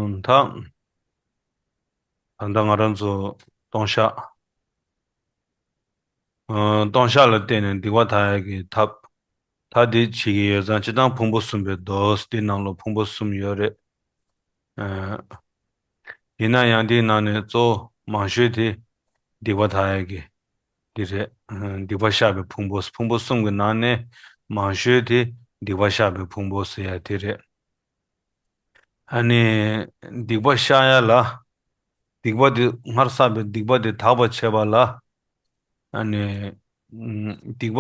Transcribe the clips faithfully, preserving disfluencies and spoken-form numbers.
ད་ད་ལྟ་ང་རང་ཚོ་ལྟུང་བཤགས། ཨ། ལྟུང་བཤགས་ལ་བརྟེན་ནས་སྡིག་པ་དག་ཡག་གི་ཐབས། ད་འདི་བྱེད་ཀྱི་ཡོད་ཙང་སྤྱིར་བཏང་ཕུང་པོ་གསུམ་པའི་མདོ་འདི་ནང་ལ་ཕུང་པོ་གསུམ་ཡོད་རེད། ཨ། ཡིན་ན་ཡང་འདིའི་ནང་ནས་གཙོ་བོ་མང་ཤོས་དེ་སྡིག་པ་དག་ཡག་གི་འདི་རེད། ཨ། སྡིག་པ་བཤགས་པའི་ཕུང་པོ། ཕུང་པོ་གསུམ་གྱི་ནང་ནས་མང་ཤོས་དེ་སྡིག་པ་བཤགས་པའི་ཕུང་པོ་ཟེར་ཡག་དེ་རེད། ཨ་ནི་སྡིག་པ་བཤགས་ཡག་ལ། སྡིག་པ་དེ་སྔར་བསགས་པའི་སྡིག་པ་དེ་དག་པར་བྱེད་པ་ལ། ཨ་ནི་ཨ། སྡིག་པ་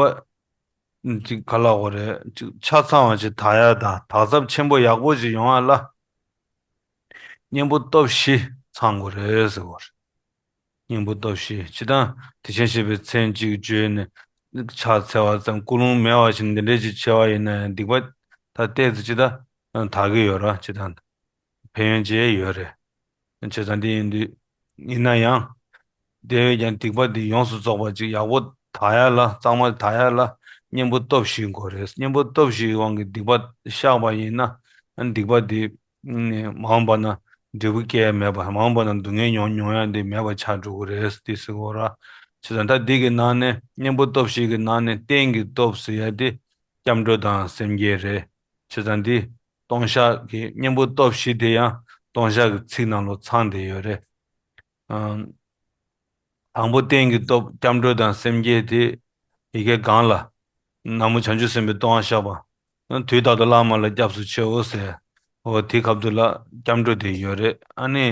ཅིག་ག་ལབ་དགོས་རེད། ཅིག་ཆ་ཚང་བ་ཅིག་དག་ཡག་དང་དག་ཚབས་ཆེན་པོ་ཡག་པོ་ཅིག་ཡོང་ཡག་ལ་གཉེན་པོ་སྟོབས་བཞི་ཚང་དགོས་རེད་ཟེར་བ་རེད། གཉེན་པོ་སྟོབས་བཞི། སྤྱིར་བཏང་དེ་བཞིན་གཤེགས་པའི་མཚན་གཅིག་བརྗོད་ནས་ཕྱག་འཚལ་བ་ཙམ། ཀུན་སློང་མེད་པ་ཞིག་འདི་འདྲ་ཅིག་བྱས་པ་ཡིན་ན་ཡང་སྡིག་པ་ད་ཏོག་ཙམ་ཅིག་ད་དག་གི་ཡོད་རེད། སྤྱིར་བཏང་ཕན་ཡོན་ཅིག་ཡོད་རེད། བྱས་ཙང་འདི་ཡིན་དུས། ཡིན་ན་ཡང་དེ་བས་ཀྱང་སྡིག་པ་འདི་ཡོངས་སུ་རྫོགས་པ་ཅིག་ཡག་པོ་དག་ཡག་ལ། གཙང་མ་དག་ཡག་ལ་གཉེན་པོ་སྟོབས་བཞི་དགོས་རེད། གཉེན་པོ་སྟོབས་བཞིའི་དབང་གིས་སྡིག་པ་བཤགས་པ་ཡིན་ན། སྡིག་པ་འདི་ནི་མ་འོངས་པ་ན་འབྲས་བུ་སྐྱེ་ཡག་མེད་པ། མ་འོངས་པ་ན་སྡུག་བསྔལ་མྱོང་མྱོང་ཡག་འདི་མེད་པ་ཆགས་འགྲོ་གི་རེད། འདི་ཟེར་གོ་ར། བྱས་ཙང་ད་འདི་གི་ནང་ནས་གཉེན་པོ་སྟོབས་བཞི་གི་ནང་ནས་རྟེན་གྱི་སྟོབས་ཟེར་ཡག་འདི་སྐྱབས་འགྲོ་དང་སེམས་བསྐྱེད་རེད། བྱས་ཙང་འདི་ལྟུང་བཤགས་ཀྱི་གཉེན་པོ་སྟོབས་བཞི་དེ་ཡང་ལྟུང་བཤགས་ཀྱི་ཚིག་ནང་ལ་ཚང་བསྡད་ཡོད་རེད། ཨམ། དང་པོ་རྟེན་གྱི་སྟོབས་སྐྱབས་འགྲོ་དང་སེམས་བསྐྱེད་དེ་ཡི་གེ་གང་ལ། ན་མོ་བྱང་ཆུབ་སེམས་དཔའི་ལྟུང་བ་བཤགས་པ། དུས་རྟག་ཏུ་བླ་མ་ལ་སྐྱབས་སུ་མཆིའོ་ཟེར། འོ་དེའི་སྐབས་དུ་ལ་སྐྱབས་འགྲོ་དེ་ཡོད་རེད། ཨ་ནི་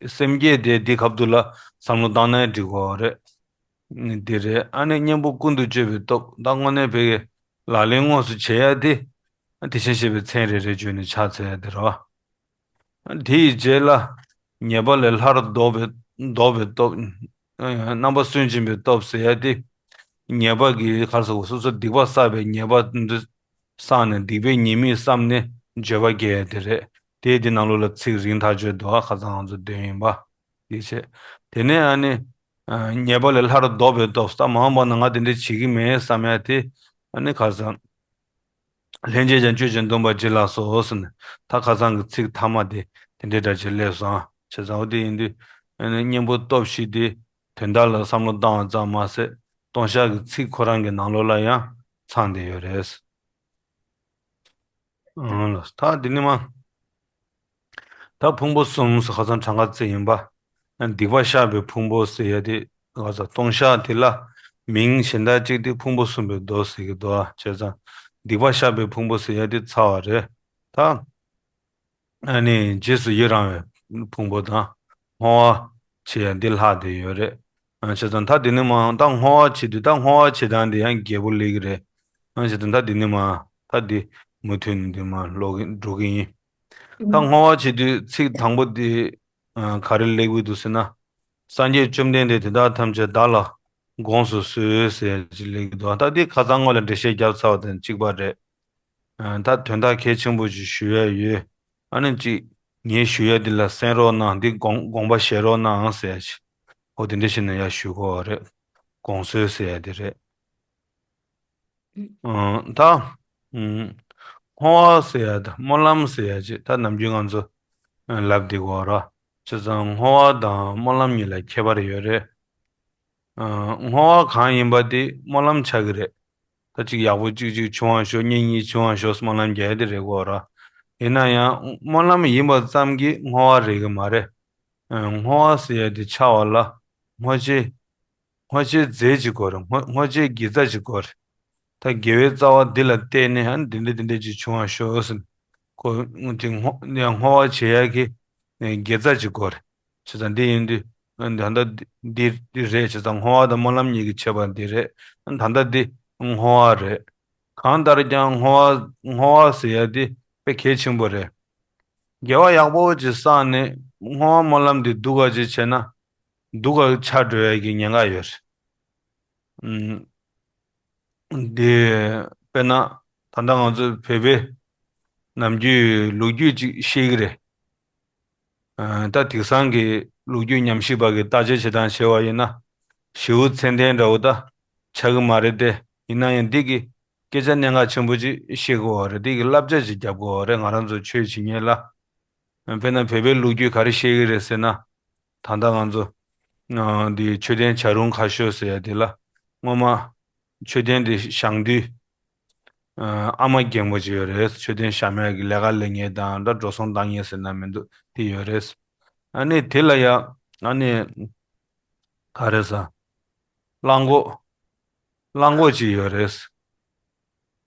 སེམས་བསྐྱེད་དེ་དེའི་སྐབས་དུ་ལ་བསམ་བློ་བཏང་ནའི་འགྲིག་གོ་རེད། དེ་རེད། ཨ་ནི་གཉེན་པོ་ཀུན་ཏུ་སྤྱོད་པའི་སྟོབས། ད་དངོས་གནས་བོད་ཀྱི་ལག་ལེན་དངོས་སུ་བྱེད་ཡག་དེ། དེ་བཞིན་གཤེགས་པའི་མཚན་རེ་རེ་བརྗོད་ནས་ཕྱག་འཚལ་ཡག་དེ་རེད་བ། དེ་ཡི་རྗེས་ལ་ཉེས་པ་ལས་སླར་ལྡོག་པའི་ལྡོག་པའི་སྟོབས། རྣམ་པ་སུན་འབྱིན་པའི་སྟོབས་ཟེར་ཡག་དེ། ཉེས་པ་གི་ག་རེ་ཟེར། སོ་སོ་སྡིག་པ་བསགས་པའི་ཉེས་པ་འདི་བསགས་ནས་སྡིག་པའི་ཉེས་དམིགས་བསམས་ནས་འགྱོད་པ་སྐྱེ་ཡག་དེ་རེད། དེ་དེ་ནང་ལོགས་ལ་ཚིག་རིང་ཐག་ཆོད་འདུག་ག་ཁ་སང་ང་ཚོ་འདོན་ཡིན་པ། འདི་བྱས། དེ་ནས་ཨ་ནི། ཨ། ཉེས་པ་ལས་སླར་ལྡོག་པའི་སྟོབས། ད་མ་འོངས་པ་ན་ང་དེ་འདྲ་བྱེད་ཀྱི་མེད་བསམ་ཡག་དེ། ཨ་ནི་ཁ་སང་། ལྷན་ཅིག་ཀྱང་སྤྱོད་ཅིང་སྡོམ་པར་བགྱིད་ལགས་སོ་ཟེར་ནས། ད་ཁ་སང་གི་ཚིག་ཐ་མ་དེ་དེ་འདྲའི་འདྲ་ཅིག་སླེབས་སོང་། བྱས་ཙང་འོ་དེ་ཡིན་དུས། ཨ་ནི་གཉེན་པོ་སྟོབས་བཞི་དེ་དོན་དག་ལ་བསམ་བློ་བཏང་བ་ཙམ་མ་ཟད། ལྟུང་བཤགས་ཀྱི་ཚིག་ཁོ་རང་གི་ནང་ལོགས་ལ་ཡང་ཚང་བསྡད་ཡོད་རེད། ཨང་། ལགས། ད་འདི་ནི་མ། ད་ཕུང་པོ་གསུམ་ཟེར་ཁ་སང་གྲངས་ཀ་བརྩི་ཡིན་པ། སྡིག་པ་བཤགས་པའི་ཕུང་པོ་ཟེར་ཡ་དེ། ཁ་སང་ལྟུང་བཤགས་དེ་ལ་མིང་གཞན་དག་ཅིག་དེ་ཕུང་པོ་གསུམ་པའི་མདོ་ཟེར་གྱི་འདུག་ཨ། བྱས་ཙང་སྡིག་པ་བཤགས་པའི་ཕུང་པོ་ཟེར་ཡ་དེ་ཚར་བ་རེད། ད་ཨ་ནི་རྗེས་སུ་ཡི་རང་བའི་ཕུང་པོ་དང་བསྔོ་བ་བྱེད་ཡ་འདི་ལྷག་བསྡད་ཡོད་རེད། ཨ། བྱས་ཙང་ད་འདི་ནི་མ། ད་བསྔོ་བ་བྱེད་དུས་ད་བསྔོ་བ་བྱེད་སྟངས་འདི་ཡང་རྒྱས་པོ་སླེབས་ཀྱི་རེད། ཨ། བྱས་ཙང་ད་འདི་ནི་མ། ད་འདི་མུ་མཐུད་ནས་འདི་མ་ཀློག་གི་འགྲོ་གི་ཡིན། ད་བསྔོ་བ་བྱེད་དུས་ཚིག་དང་པོ་འདི། ཨ། ག་རེ་སླེབས་ཀྱི་འདུག་ཟེར་ན། སངས་རྒྱས་བཅོམ་ལྡན་འདས་དེ་དག་ཐམས་ཅད་བདག་ལ་དགོངས་སུ་གསོལ་ཟེར་ཅིག་སླེབས་ཀྱི་འདུག་ད་འདི་ཁ་སང་སྔོན་ལ་འགྲེལ་བཤད་བརྒྱབ་ཚར་བ་དང་གཅིག་པ་རེད། ཨ། ད་དོན་དག་གལ་ཆེན་པོ་ཅིག་ཞུ་ཡ་ཡོད། ཨ་ནི་གཅིག་ངས་ཞུ་ཡ་འདི་ལ་གསན་རོགས་གནང་། འདི་དགོངས་དགོངས་པ་བཞེས་རོགས་གནང་ཟེར་ཡ་ཅིག་འོ་དེ་འདྲ་བྱས་ནས་ཡར་ཞུ་དགོས་པ་རེད། དགོངས་གསོལ་ཟེར་ཡ་དེ་རེད། ཨང་། ད། ཨང་། བསྔོ་བ་ཟེར་ཡ་དང་སྨོན་ལམ་ཟེར་ཡ་ཅིག་ད་ནམ་རྒྱུན་ང་ཚོ་ལབ་བསྡད་ཀྱི་ཡོད་རེད། བྱས་ཙང་བསྔོ་བ་དང་སྨོན་ལམ་གཉིས་ལ་ཁྱད་པར་ཡོད་རེད། ཨ། བསྔོ་བ་གང་ཡིན་པ་དེ་སྨོན་ལམ་ཆགས་ཀྱི་རེད། ད་ཅིག་ཡག་པོ་གཅིག་གཅིག་བྱུང་བ་ཤོག་གཉིས་གཉིས་བྱུང་བ་ཤོག་སྨོན་ལམ་རྒྱག་ཡ་དེ་རེད་ཀྱི་ཡོད་རེད། ཡིན་ན་ཡང་སྨོན་ལམ་ཡིན་པ་ཙམ་གྱིས་བསྔོ་བ་རེད་ཀྱི་མ་རེད། ཨ། བསྔོ་བ་ཟེར་ཡ་དེ་ཆགས་པ་ལ་བསྔོ་བྱའི་བསྔོ་བྱའི་རྫས་ཅིག་དགོས་རེད། བསྔོ་བསྔོ་བྱའི་དགེ་རྩ་ཅིག་དགོས་རེད། ད་དགེ་བའི་རྩ་བ་འདི་ལ་བརྟེན་ནས་ཨ་ནི་འདི་འདྲ་འདི་འདྲ་ཅིག་བྱུང་བ་ཤོག་ཟེར། ཁོ་དེ་བསྔོ་ཡང་བསྔོ་བ་བྱེད་ཡ་གི་དགེ་རྩ་ཅིག་དགོས་རེད། བྱས་ཙང་འདི་ཡིན་དུས་ད་ལྟ་འདི་འདི་རེད། བྱས་ཙང་བསྔོ་བ་དང་སྨོན་ལམ་གཉིས་ཀྱི་ཁྱད་པར་འདི་རེད། ད་ལྟ་འདི་བསྔོ་བ་རེད། གང་ལྟར་ཀྱང་བསྔོ་བ་བསྔོ་བ་ཟེར་ཡ་འདི་དཔེ་གལ་ཆེན་པོ་རེད། དགེ་བ་ཡག་པོ་ཅིག་བསགས་ནས་བསྔོ་བ་སྨོན་ལམ་འདི་སྡུག་ག་ཅིག་བྱས་ན་སྡུག་ག་ཆགས་འགྲོ་ཡ་གི་ཉེན་ཁ་ཡོད་རེད། ཨུམ། འདི་དཔེར་ན་ད་ལྟ་ང་ཚོ་བོད་པའི་ནམ་རྒྱུན་ལོ་རྒྱུས་ཅིག་བཤད་ཀྱི་རེད། ཨ། ད་དེང་སང་གི་ལོ་རྒྱུས་ཉམས་ཞིབ་པ་གིས་བརྟག་དཔྱད་བྱེད་སྟངས་བྱས་པ་ཡིན་ན། ཞེ་པོ་ཚད་ལྡན་འདྲ་བོ་ད་ཆགས་ཀྱི་མ་རེད་དེ། ཡིན་ན་ཡང་འདི་གི་སྐད་ཆ་གནད་འགག་ཆེན་པོ་ཅིག་བཤད་དགོས་པ་རེད། འདི་གི་བསླབ་བྱ་ཅིག་རྒྱབ་དགོས་པ་རེད། ང་རང་ཚོ་ཆོས་བྱེད་མཁན་ལ། དཔེར་ན་བོད་པའི་ལོ་རྒྱུས་ག་རེ་བཤད་ཀྱི་རེད་ཟེར་ན། ད་ལྟ་ང་ཚོ་ཨ་འདི་མཆོད་རྟེན་བྱ་རུང་ཁ་ཤོར་ཟེར་ཡ་དེ་ལ། སྔོན་མ་མཆོད་རྟེན་དེ་བཞེངས་དུས་ཨ་ཨ་མ་རྒན་པོ་ཅིག་ཡོད་རེད། མཆོད་རྟེན་བཞེངས་ཡ་གི་ལས་ཀ་ལས་མཁན་དང་ད་འགྲོ་སོང་བཏང་མཁན་ཟེར་ན་མི་འདུག་དེ་ཡོད་རེད། ཨ་ནི་དེ་ལ་ཡ་ཨ་ནི་ག་རེ་ཟ། གླང་གོག་གླང་གོག་ཅིག་ཡོད་རེད།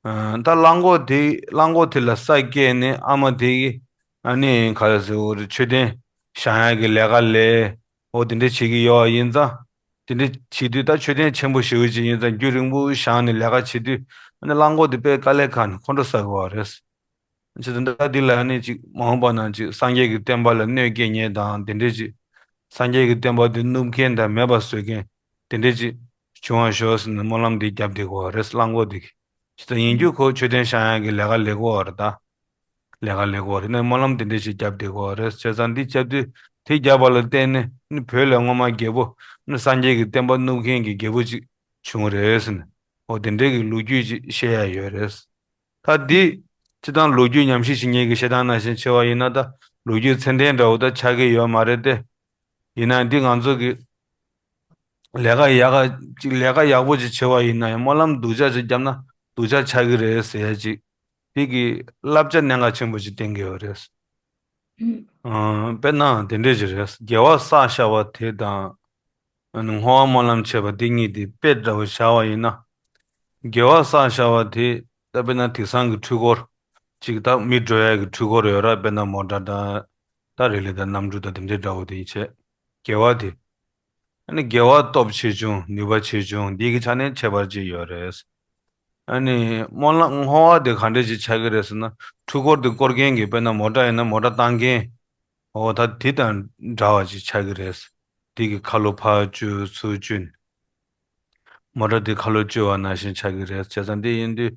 ཨ་ད་གླང་གོག་དེ་གླང་གོག་དེ་ལ་ས་བཀལ་ནས་ཨ་མ་དེ་གིས་ཨ་ནི་ག་རེ་ཟེར། འོ་རེད། མཆོད་རྟེན་བཞེངས་ཡ་གི་ལས་ཀ་ལས། འོ་དེ་འདྲ་བྱེད་ཀྱི་ཡོད་ཡིན་ཙང་། དེ་འདྲ་བྱེད་དུས་ད་མཆོད་རྟེན་ཆེན་པོ་ཞེ་པོ་ཅིག་ཡིན་ཙང་རྒྱུན་རིང་པོ་བཞེངས་ནས་ལས་ཀ་བྱེད་དུས། ཨ་ནི་གླང་གོག་དེ་དཔེ་དཀའ་ལས་ཁག་ནས་ཁོང་ཁྲོ་ཟ་གི་ཡོད་རེད། ཅེས་དེ་འདྲ་འདི་ལ་ནི་ཅིག་མ་འོངས་པ་ན་ཅིག་སངས་རྒྱས་ཀྱི་བསྟན་པ་ལ་གནོད་སྐྱེལ་མཁན་དང་དེ་འདྲས་ཅིག། སངས་རྒྱས་ཀྱི་བསྟན་པ་འདི་བསྣུབ་མཁན་དང་མེད་པ་བཟོ་མཁན་དེ་འདྲས་ཅིག་བྱུང་བ་ཤོག་ཟེར་ནས་སྨོན་ལམ་འདི་བརྒྱབ་བསྡད་ཀྱི་ཡོད་རེད། གླང་གོག་འདི་གིས། ཅི་ལྟར་ཡིན་རྒྱུ་ཁོ་མཆོད་རྟེན་བཞེངས་ཡག་གི་ལས་ཀ་ལས་ཀྱི་ཡོད་རེད་ད། ལས་ཀ་ལས་ཀྱི་ཡོད་རེད་ནས་སྨོན་ལམ་དེ་འདྲས་ཅིག་བརྒྱབ་བསྡད་ཀྱི་ཡོད་རེད། བྱས་ཙང་འདི་བརྒྱབ་དུས་དེ་བརྒྱབ་པ་ལ་བརྟེན་ནས་ནི་བོད་ལ་སྔོན་མ་རྒྱལ་པོ་ནི་སངས་རྒྱས་ཀྱི་བསྟན་པ་བསྣུབ་མཁན་གྱི་རྒྱལ་པོ་ཅིག་བྱུང་རེད་ཟེར་ནས། འོ་དེ་འདྲས་ཀྱི་ལོ་རྒྱུས་ཅིག་བཤད་ཡ་ཡོད་རེད། ད་འདི་སྤྱིར་བཏང་ལོ་རྒྱུས་ཉམས་ཞིབ་བྱེད་མཁན་གྱི་བཤད་སྟངས་ནང་བཞིན་བྱས་པ་ཡིན་ན་ད་ལོ་རྒྱུས་ཚད་ལྡན་འདྲ་བོ་ད་ཆགས་ཀྱི་ཡོད་མ་རེད་དེ། ཡིན་ན་འདི་ང་ཚོ་གི་ལས་ཀ་ཡག་ག་ཅིག་ལས་ཀ་ཡག་པོ་ཅིག་བྱས་པ་ཡིན་ན་ཡང་སྨོན་ལམ་སྡུག་ཅག་ཅིག་བརྒྱབ་ན་སྡུག་ཅག་ཆགས་ཀྱི་རེད་ཟེར་ཡ་ཅིག་འདི་གི་བསླབ་བྱ་གནད་འགག་ཆེན་པོ་ཅིག་བསྟན་གྱི་ཡོད་རེད། ཨང་། དཔེར་ན་དེ་འདྲས་ཅིག་རེད། དགེ་བ་བསགས་བཞག་པ་དེ་དང་། ཨ་ནི་བསྔོ་བ་སྨོན་ལམ་བྱས་པ་འདི་གཉིས་དེ་དཔེ་འདྲ་བོ་བཞག་པ་ཡིན་ན། དགེ་བ་བསགས་བཞག་པ་དེ་ད་དཔེར་ན་དེང་སང་གི་འཕྲུལ་འཁོར་ཅིག་ད་མི་འགྲོ་ཡ་གི་འཕྲུལ་འཁོར་ཡོད་ར། དཔེར་ན་མོ་ཊ་དང་ད་རི་ལི་དང་གནམ་གྲུ་དང་དེ་འདྲས་འདྲ་བོ་དེ་བྱས། དགེ་བ་དེ། ཨ་ནི་དགེ་བ་སྟོབས་ཆེ་ཆུང་ནུས་པ་ཆེ་ཆུང་འདི་གི་ཆ་ནས་ཁྱད་པར་ཅིག་ཡོད་རེད། ཨ་ནི་སྨོན་ལམ་བསྔོ་བ་དེ་ག་འདྲས་ཅིག་ཆགས་ཀྱི་རེད་ཟེར་ན། འཕྲུལ་འཁོར་དེ་བསྐོར་མཁན་གྱི་དཔེར་ན་མོ་ཊ་ཡིན་ན་མོ་ཊ་བཏང་མཁན། འོ་ད་དེ་དང་འདྲ་བ་ཅིག་ཆགས་ཀྱི་རེད། དེ་གི་ཁ་ལོ་ཕར་བཅུག་ཚུར་བཅུག་ནས། མོ་ཊ་དེ་ཁ་ལོ་བཅུག་པ་ནང་བཞིན་ཆགས་ཀྱི་རེད། བྱས་ཙང་དེ་ཡིན་དུས་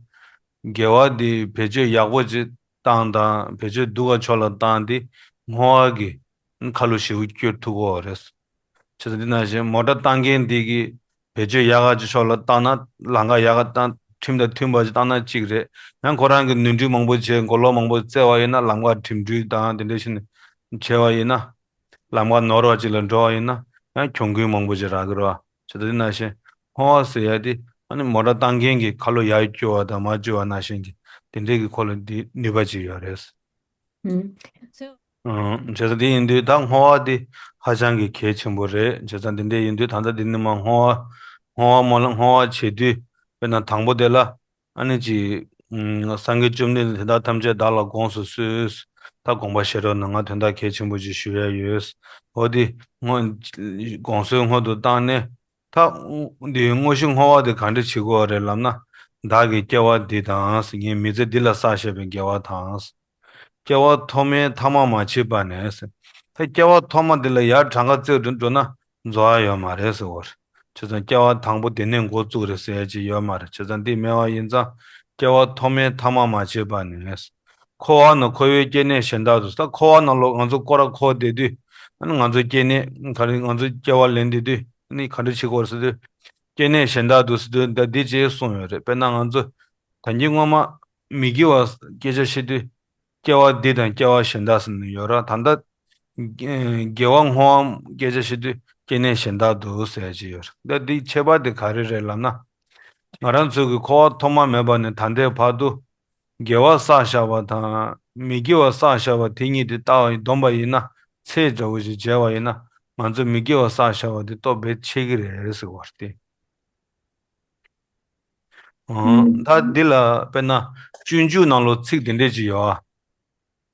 དགེ་བ་དེ་བེད་སྤྱོད་ཡག་པོ་ཅིག་བཏང་དང་བེད་སྤྱོད་སྡུག་ག་ཕྱོགས་ལ་བཏང་དེ་བསྔོ་བ་གི་ཁ་ལོ་ཞེ་པོ་བསྐྱུར་ཐུབ་ཀྱི་ཡོད་རེད། བྱས་ཙང་འདི་ནང་བཞིན་མོ་ཊ་བཏང་མཁན་འདི་གིས་བེད་སྤྱོད་ཡག་ག་ཅིག་ཕྱོགས་ལ་བཏང་ན་ལམ་ཁ་ཡག་ག་བཏང་ཁྲིམས་དང་མཐུན་པ་ཅིག་བཏང་ན་གཅིག་རེད། ཡང་ཁོ་རང་གིས་ནོར་འཁྲུལ་མང་པོ་བྱས་མགོ་ལོག་མང་པོ་བཙལ་བ་ཡིན་ན་ལམ་ཁ་འགྲིམ་འགྲུལ་དང་དེ་འདྲ་བྱས་ནས་བྱས་པ་ཡིན་ན། ལམ་ཁ་ནོར་བ་ཅིག་ལ་འགྲོ་བ་ཡིན་ན་ཡང་གྱོང་གུན་མང་པོ་ཅིག་རག་གི་རེད་བ། བྱས་ཙང་འདི་ནང་བཞིན་བསྔོ་བ་ཟེར་ཡ་དེ་ཨ་ནི་མོ་ཊ་བཏང་མཁན་གྱི་ཁ་ལོ་ཡར་བསྐྱུར་བ་དང་མར་བསྐྱུར་བ་ནང་བཞིན་གྱི་དེ་འདྲས་ཀྱི་ཁོ་ལ་འདི་ནུས་པ་ཅིག་ཡོད་རེད། ཨང་། བྱས་ཙང་དེ་ཡིན་དུས་ད་བསྔོ་བ་དེ་ཧ་ཅང་གི་གལ་ཆེན་པོ་རེད། བྱས་ཙང་དེ་འདྲ་ཡིན་དུས་ད་ལྟ་འདི་ནས་མར་བསྔོ་བ་བསྔོ་བ་སྨོན་ལམ་བསྔོ་བ་བྱེད་དུས་དཔེར་ན་དང་པོ་དེ་ལ་ཨ་ནི་ཅིག་ཨང་། སངས་རྒྱས་བཅོམ་ལྡན་འདས་དེ་དག་ཐམས་ཅད་བདག་ལ་དགོངས་སུ་གསོལ། ད་དགོངས་པ་བཞེས་རོགས་གནང་། ང་དོན་དག་གལ་ཆེན་པོ་ཅིག་ཞུ་ཡ་ཡོད། འོ་དེ་བསྔོ་དགོངས་གསོལ་སྔོན་དུ་བཏང་ནས། ད་འདི་བསྔོ་ཞིང་བསྔོ་བ་དེ་ག་འདྲ་བྱེད་དགོས་རེད་ལབ་ན། བདག་གི་སྐྱེ་བ་འདི་དང་། ངའི་མི་ཚེ་འདི་ལ་བསགས་བཞག་པའི་དགེ་བ་དང་། སྐྱེ་བ་ཐོག་མའི་ཐ་མ་མ་མཆིས་པ་ནས། ད་སྐྱེ་བ་ཐོག་མ་འདི་ལ་ཡར་གྲངས་ཀ་བརྩི་འགྲོ་ན་རྫོགས་ཡ་ཡོད་མ་རེད་ཟེར་བ་རེད། བྱས་ཙང་སྐྱེ་བ་དང་པོ་དེ་ནས་འགོ་བཙུགས་རེད་ཟེར་ཡ་ཅིག་ཡོད་མ་རེད། བྱས་ཙང་འདི་མེད་པ་ཡིན་ཙང་སྐྱེ་བ་ཐོག་མའི་ཐ་མ་མ་མཆིས་པ་ནས། འཁོར་བ་ན་འཁོར་བའི་སྐྱེ་གནས་གཞན་དག་ཏུ། ད་འཁོར་བ་ནང་ལོགས་ང་ཚོ་སྐོར་ར་འཁོར་བསྡད་དུས། ཨ་ནི་ང་ཚོ་སྐྱེ་གནས་ག་རེ་ང་ཚོ་སྐྱེ་བ་ལེན་བསྡད་དུས་ཨ་ནི་ག་འདྲ་བྱེད་དགོས་རེད་ཟེར་དུས། སྐྱེ་གནས་གཞན་དག་ཏུ་ཟེར་དུས་ད་འདི་ཅེས་གསུངས་ཡོད་རེད། དཔེར་ན་ང་ཚོ་ད་གིན་སྔོན་མ་མི་དགེ་བ་སྐད་ཆ་བཤད་དུས། སྐྱེ་བ་འདི་དང་སྐྱེ་བ་གཞན་དག་ཟེར་ནས་ཡོད་ར། ད་ལྟ་དགེ་བ་བསྔོ་བའམ་སྐད་ཆ་བཤད་དུས་སྐྱེ་གནས་གཞན་དག་ཏུ་ཟེར་གྱི་ཡོད་རེད། ད་འདི་ཁྱད་པར་དེ་ག་རེ་རེད་ལབ་ན། ང་རང་ཚོ་གི་འཁོར་བ་ཐོག་མ་མེད་པ་ནས་ད་ལྟའི་བར་དུ། དགེ་བ་བསགས་བཞག་པ་དང་མི་དགེ་བ་བསགས་བཞག་པ་དེ་གཉིས་དེ་ལྟ་བ་ཡིན་བསྡོམས་པ་ཡིན་ན་ཚད་འདྲ་བོ་ཞིག་བྱས་པ་ཡིན་ན་ང་ཚོ་མི་དགེ་བ་བསགས་བཞག་པ་དེ་སྟོབས་དཔེ་ཆེ་གི་རེད་ཟེར་བ་རེད་དེ། ཨང་། ད་འདི་ལ་དཔེར་ན་སྤྱོད་འཇུག་ནང་ལོགས་ཚིག་འདི་འདྲས་ཅིག་ཡོད་ཨ།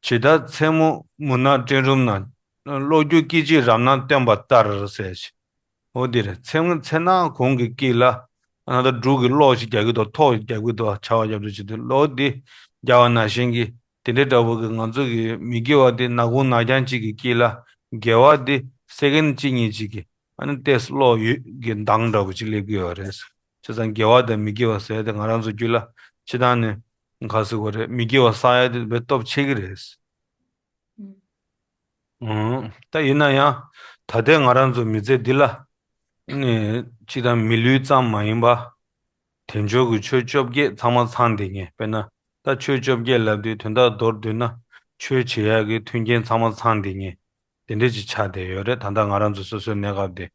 ཇི་ལྟར་མཚན་མོ་མུན་ནག་སྤྲིན་རུམ་ན། གློག་འགྱུ་སྐད་ཅིག་རབ་སྣང་སྟོན་པ་ལྟར་ཟེར་ཅིག་འོ་འདི་རེད། མཚན་མཚན་ནག་གུང་གི་དཀྱིལ་ལ་ཨ་ན་ད་འབྲུག་གི་གློག་ཅིག་རྒྱག་གི་འདུག་ཐོག་རྒྱག་གི་འདུག་ཆར་པ་རྒྱབ་འདྲ་བྱེད་དུས་གློག་འདི་རྒྱག་པ་ནང་བཞིན་གྱི་དེ་འདྲའི་འདྲ་བོ་གི་ང་ཚོ་གི་མི་དགེ་བ་དེ་ནག་ཁུང་ནག་རྐྱང་གཅིག་གི་དཀྱིལ་ལ་དགེ་བ་དེ་སེ་ཀན་གཅིག་གཉིས་གཅིག་གི་ཨ་ནི་ཏོག་ཙམ་གློག་ཡོད་ཀྱི་མདངས་འདྲ་བོ་ཅིག་སླེབས་ཀྱི་ཡོད་རེད། བྱས་ཙང་དགེ་བ་དང་མི་དགེ་བ་ཟེར་ཏེ་ང་རང་ཚོ་རྒྱུད་ལ་སྤྱིར་བཏང་ནས་ག་ཟེར་དགོས་རེད། མི་དགེ་བ་བསགས་ཡ་དེ་དཔེ་སྟོབས་ཆེ་གི་རེད། ཨང་། ད་ཡིན་ན་ཡང་ད་ལྟའི་ང་རང་ཚོ་མི་ཚེ་འདི་ལ་ནི་སྤྱིར་བཏང་མི་ལུས་ཙམ་མ་ཡིན་པ། དལ་འབྱོར་གྱི་ཆོས་བཅོ་བརྒྱད་ཚང་མ་ཚང་བསྡད་མཁན། དཔེར་ན་ད་ཆོས་བཅོ་བརྒྱད་ལབ་དུས་དོན་དག་མདོར་བསྡུས་ན་ ཆོས་བྱེད་ཡག་གི་མཐུན་རྐྱེན་ཚང་མ་ཚང་བསྡད་མཁན་དེ་འདྲས་ཅིག་ཆགས་བསྡད་ཡོད་རེད། ད་ལྟ་ང་རང་ཚོ་སོ་སོའི་གནས་སྐབས་དེ།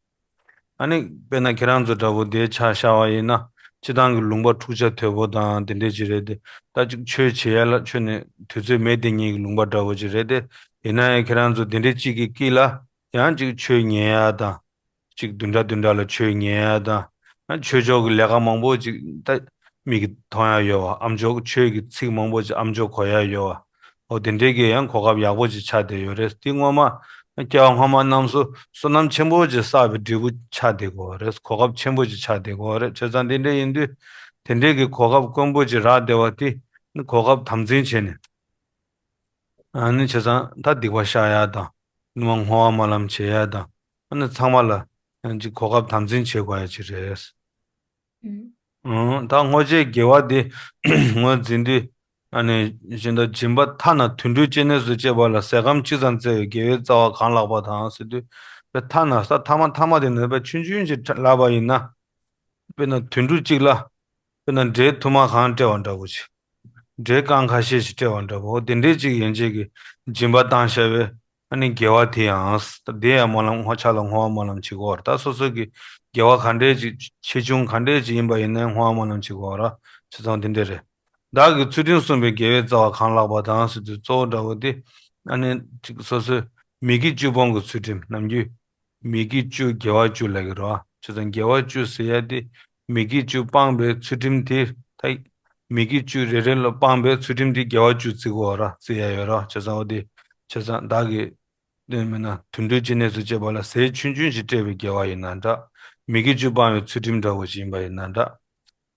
ཨ་ནི་དཔེར་ན་ཁྱེད་རང་ཚོ་འདྲ་པོ་དེ་ཆ་བཞག་པ་ཡིན་ན། སྤྱིར་བཏང་གི་ལུང་པ་འཁྲུག་ཆ་དོད་པོ་དང་དེ་འདྲས་ཅིག་རེད་དེ། ད་ཅིག་ཆོས་བྱེད་ཡ་ལ་ཁྱོན་ནས་དུས་ཚོད་མེད་དེ་ཉིད་ཀྱི་ལུང་པ་འདྲ་པོ་ཅིག་རེད་དེ། ཡིན་ན་ཡང་ཁྱེད་རང་ཚོ་དེ་འདྲས་གཅིག་གི་དཀྱིལ་ལ་ཡང་ཅིག་ཆོས་ཉན་ཡ་དང་། ཅིག་བདུན་ཕྲག་བདུན་ཕྲག་ལ་ཆོས་ཉན་ཡ་དང་། ཆོས་ཕྱོགས་ཀྱི་ལས་ཀ་མང་པོ་ཅིག་ད་མིག་གིས་མཐོང་ཡ་ཡོད་པ། ཨ་མཆོག་ཆོས་ཀྱི་ཚིག་མང་པོ་ཅིག་ཨ་མཆོག་གོ་ཡ་ཡོད་པ། འོ་དེ་འདྲའི་གི་ཡང་གོ་སྐབས་ཡག་པོ་ཅིག་ཆགས་བསྡད་ཡོད་རེད། དེ་སྔོན་མ་སྐྱེ་བ་སྔོན་མ་རྣམས་སུ་བསོད་ནམས་ཆེན་པོ་ཅིག་བསགས་པའི་འབྲས་བུ་ཆགས་བསྡད་ཀྱི་ཡོད་རེད། གོ་སྐབས་ཆེན་པོ་ཅིག་ཆགས་བསྡད་ཀྱི་ཡོད་རེད། བྱས་ཙང་དེ་འདྲ་ཡིན་དུས་དེ་འདྲའི་གི་གོ་སྐབས་དཀོན་པོ་ཅིག་རག་བསྡད་པ་དེ་ནི་གོ་སྐབས་དམ་འཛིན་བྱས་ནས། ཨ་ནི་བྱས་ཙང་ད་སྡིག་པ་བཤགས་ཡ་དང་། ནུ་མ་བསྔོ་བ་སྨོན་ལམ་བྱེད་ཡ་དང་། ཨ་ནི་ཚང་མ་ལ་ཡང་ཅིག་གོ་སྐབས་དམ་འཛིན་བྱེད་དགོས་ཡ་ཅིག་རེད། ཨང་། ད་བསྔོ་བྱའི་དགེ་བ་དེ་ངོས་འཛིན་དུས། ཨ་ནི་གཞན་དག་སྦྱིན་པ་ཐ་ན་དུད་འགྲོའི་སྐྱེ་གནས་སུ་སྐྱེས་པ་ལ་ཟས་ཁམ་གཅིག་ཙམ་བསྩལ་བའི་དགེ་བའི་རྩ་བ་གང་ལགས་པ་དང་ཟེར་དུས། དཔེ་ཐ་ན་ས་ཐ་མ་ཐ་མ་དེ་ནི་དཔེ་ཆུང་ཆུང་ཅིག་ལབ་པ་ཡིན་ན། དཔེར་ན་དུད་འགྲོ་གཅིག་ལ། དཔེར་ན་འབྲས་ཐུར་མ་གང་སྤྲད་པ་འདྲ་པོ་ཅིག་འབྲས་རྐང་ཁ་ཤས་ཤིག་སྤྲད་པ་འདྲ་པོ། དེ་འདྲའི་ཅིག་ཡན་ཆད་ཀྱི་སྦྱིན་པ་བཏང་བཞག་པའི་ཨ་ནི་དགེ་བ་དེ་ཡང་། དེ་ཡང་སྨོན་ལམ་བསྔོ་བྱ་ལ་བསྔོ་བ་སྨོན་ལམ་བྱེད་དགོས་པ་རེད། ད་སོ་སོ་གི་དགེ་བ་ག་འདྲའི་ཅིག་ཆེ་ཆུང་ག་འདྲའི་ཅིག་ཡིན་པ་ཡིན་ནའི་བསྔོ་བ་སྨོན་ལམ་བྱེད་དགོས་པ་རེད། བྱས་ཙང་དེ་འདྲ་རེད། བདག་གིས་ཚུལ་ཁྲིམས་བསྲུངས་པའི་དགེ་བའི་རྩ་བ་གང་ལགས་པ་དང་ཟེར་དུས་གཙོ་བོ་འདྲ་པོ་དེ། ཨ་ནི་ཅིག་སོ་སོའི་མི་དགེ་བཅུ་སྤོང་གི་ཚུལ་ཁྲིམས་ནམ་རྒྱུན། མི་དགེ་བཅུ་དགེ་བ་བཅུ་ལབ་ཀྱི་རེད་བ། བྱས་ཙང་དགེ་བ་བཅུ་ཟེར་ཡ་དེ། མི་དགེ་བཅུ་སྤངས་པའི་ཚུལ་ཁྲིམས་དེ། ད་མི་དགེ་བཅུ་རེ་རེ་ལ་སྤངས་པའི་ཚུལ་ཁྲིམས་དེ་དགེ་བ་བཅུ་བརྩི་དགོས་ར་བརྩི་ཡ་ཡོད་ར། བྱས་ཙང་འོ་དེ། བྱས་ཙང་བདག་གིས། དེ་མིན་ན་དུད་འགྲོའི་སྐྱེ་གནས་སུ་སྐྱེས་པ་ལ་ཟས་ཆུང་ཆུང་ཞིག་སྤྲད་པའི་དགེ་བ་ཡིན་ན་འདྲ། མི་དགེ་བཅུ་སྤངས་པའི་ཚུལ་ཁྲིམས་འདྲ་བོ་ཞིག་ཡིན་པ་ཡིན་ན་འདྲ།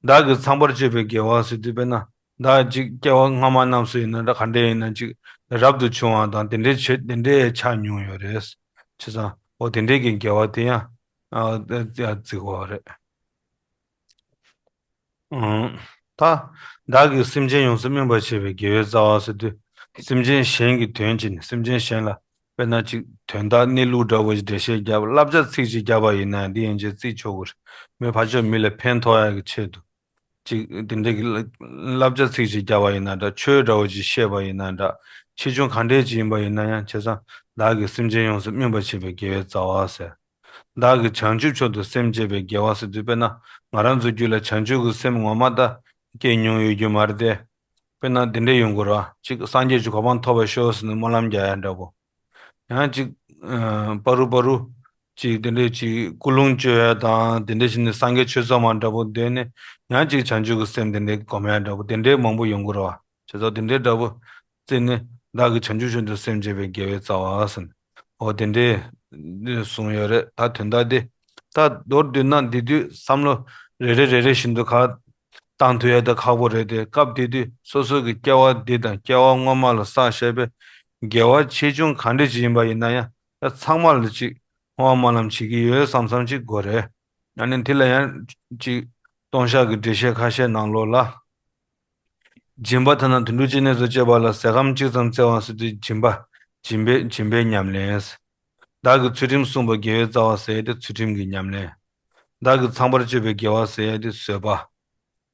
བདག་གིས་ཚངས་པར་སྤྱོད་པའི་དགེ་བ་ཟེར་དུས་དཔེར་ན། བདག་ཅིག་སྐྱེ་བ་སྔ་མ་རྣམས་སུ་ཡིན་ན་འདྲ། ག་འདྲས་ཡིན་ན་ཅིག་རབ་ཏུ་བྱུང་བ་དང་དེ་འདྲའི་ཆེ་དེ་འདྲའི་ཆགས་མྱོང་ཡོད་རེད། བྱས་ཙང་འོ་དེ་འདྲའི་གི་དགེ་བ་དེ་ཡང་ཨ་བརྩི་དགོས་པ་རེད། ཨང་། ད་བདག་གིས་སེམས་ཅན་ཡོངས་སུ་སྨིན་པར་བྱེད་པའི་དགེ་བའི་རྩ་བ་ཟེར་དུས། སེམས་ཅན་གཞན་གྱི་དོན་བྱས་ནས་སེམས་ཅན་གཞན་ལ། དཔེར་ན་ཅིག་དོན་དག་གནས་ལུགས་འདྲ་བོ་ཞིག་འགྲེལ་བཤད་བརྒྱབ། བསླབ་བྱ་ཚིག་ཅིག་བརྒྱབ་པ་ཡིན་ན་འདི་ཡན་ཆད་བརྩི་ཆོག་གི་རེད། མི་ཕར་ཕྱོགས་མི་ལ་ཕན་ཐོགས་ཡག་གི་ཆེད་དུ། ཅིག་དེ་འདྲ་གི་བསླབ་བྱ་ཚིག་ཅིག་བརྒྱབ་པ་ཡིན་ན་འདྲ། ཆོས་འདྲ་བོ་ཅིག་བཤད་པ་ཡིན་ན་འདྲ། ཆེ་ཆུང་ག་འདྲས་ཅིག་ཡིན་པ་ཡིན་ན་ཡང་། བྱས་ཙང་བདག་གིས་སེམས་ཅན་ཡོངས་སུ་སྨིན་པར་བྱེད་པའི་དགེ་བའི་རྩ་བ་ཟེར། བདག་གིས་བྱང་ཆུབ་མཆོག་ཏུ་སེམས་བསྐྱེད་པའི་དགེ་བ་ཟེར་དུས་དཔེར་ན་ང་རང་ཚོ་རྒྱུད་ལ་བྱང་ཆུབ་ཀྱི་སེམས་ངོ་མ་ད་སྐྱེས་མྱོང་ཡོད་རྒྱུ་མ་རེད་དེ། དཔེར་ན་འདི་འདྲས་ཡོང་གི་རེད་བ། ཅིག་སངས་རྒྱས་ཀྱི་གོ་འཕང་ཐོབ་པར་ཤོག་ཟེར་ནས་སྨོན་ལམ་རྒྱག་ཡ་འདྲ་པོ། ཡང་ཅིག་ཨ་པ་རུ་པ་རུ་ཅིག་དེ་འདྲས་ཅིག་ཀུན་སློང་བཅོས་ཡ་དང་། དེ་འདྲས་བྱས་ནས་སངས་རྒྱས་ཆོས་ཚོགས་མ་འདྲ་པོ་འདོན་ནས། ཡང་ཅིག་བྱང་ཆུབ་ཀྱི་སེམས་དེ་འདྲས་སྒོམ་ཡ་འདྲ་པོ། དེ་འདྲས་མང་པོ་ཡོང་གི་རེད་བ། བྱས་ཙང་དེ་འདྲའི་འདྲ་པོ་བརྩིས་ནས་བདག་གིས་བྱང་ཆུབ་མཆོག་ཏུ་སེམས་བསྐྱེད་པའི་དགེ་བའི་རྩ་བ་ཟེར། འོ་དེ་འདྲའི་གསུངས་ཡོད་རེད། ད་དོན་དག་དེ་ད་མདོར་བསྡུས་ན་འདི་དུས་བསམ་བློ་རེ་རེ་རེ་རེ་བཞིན་དུ་ཁ་བཏང་ཐུབ་ཡ་ད་ཁག་པོ་རེད་དེ། སྐབས་དེ་དུས་སོ་སོ་གི་སྐྱེ་བ་འདི་དང་སྐྱེ་བ་སྔོན་མ་ལ་བསགས་བཞག་པའི་དགེ་བ་ཆེ་ཆུང་ག་འདྲ་ཅིག་ཡིན་པ་ཡིན་ན་ཡང་། ད་ཚང་མ་ལ་ཅིག་བསྔོ་བ་སྨོན་ལམ་བྱེད་ཀྱི་ཡོད་བསམ་བསམ་ཅིག་དགོས་རེད། ཨ་ནི་དེ་ལ་ཡང་ཅིག་ལྟུང་བཤགས་ཀྱི་འགྲེལ་བཤད་ཁ་ཤས་ནང་ལོགས་ལ། སྦྱིན་པ་ཐ་ན་དུད་འགྲོའི་སྐྱེ་གནས་སུ་སྐྱེས་པ་ལ་ཟས་ཁམ་གཅིག་ཙམ་བསྩལ་བ་ཟེར་དུས་སྦྱིན་པ། སྦྱིན་པའི་སྦྱིན་པའི་ཉམས་ལེན། བདག་གིས་ཚུལ་ཁྲིམས་བསྲུངས་པའི་དགེ་བའི་རྩ་བ་ཟེར་ཡ་དེ་ཚུལ་ཁྲིམས་ཀྱི་ཉམས་ལེན། བདག་གིས་ཚངས་པར་སྤྱོད་པའི་དགེ་བ་ཟེར་ཡ་དེ་བཟོད་པ།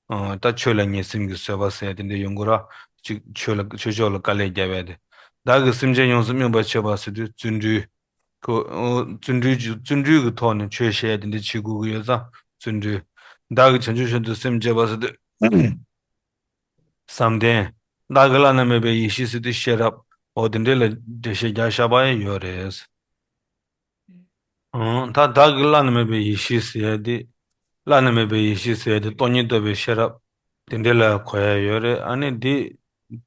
ཨ་ད་ཆོས་ལ་ངེས་སེམས་ཀྱི་བཟོད་པ་ཟེར་ཡ་དེ་འདྲ་ཡོང་གི་རེད། ཅིག་ཆོས་ལ་ཆོས་ཕྱོགས་ལ་དཀའ་ལས་བརྒྱབ་ཡ་དེ། བདག་གིས་སེམས་ཅན་ཡོངས་སུ་སྨིན་པར་བྱེད་པ་ཟེར་དུས་བརྩོན་འགྲུས། ཁོ་བརྩོན་འགྲུས་ཀྱི་བརྩོན་འགྲུས་ཀྱི་ཐོག་ནས་ཆོས་བཤད་ཡ་དེ་འདྲ་བྱེད་དགོས་ཀྱི་ཡོད་ཙང་བརྩོན་འགྲུས། བདག་གིས་བྱང་ཆུབ་མཆོག་ཏུ་སེམས་བསྐྱེད་པ་ཟེར་དུས། བསམ་གཏན། བདག་གི་བླ་ན་མེད་པའི་ཡེ་ཤེས་ཟེར་དུས་ཤེས་རབ། འོ་དེ་འདྲས་ལ་འགྲེལ་བཤད་རྒྱག་བཞག་པ་ཡང་ཡོད་རེད། ཨང་། ད་བདག་གི་བླ་ན་མེད་པའི་ཡེ་ཤེས་ཟེར་ཡ་དེ། བླ་ན་མེད་པའི་ཡེ་ཤེས་ཟེར་ཡ་དེ་སྟོང་ཉིད་རྟོགས་པའི་ཤེས་རབ། དེ་འདྲས་ལ་གོ་ཡ་ཡོད་རེད། ཨ་ནི་དེ་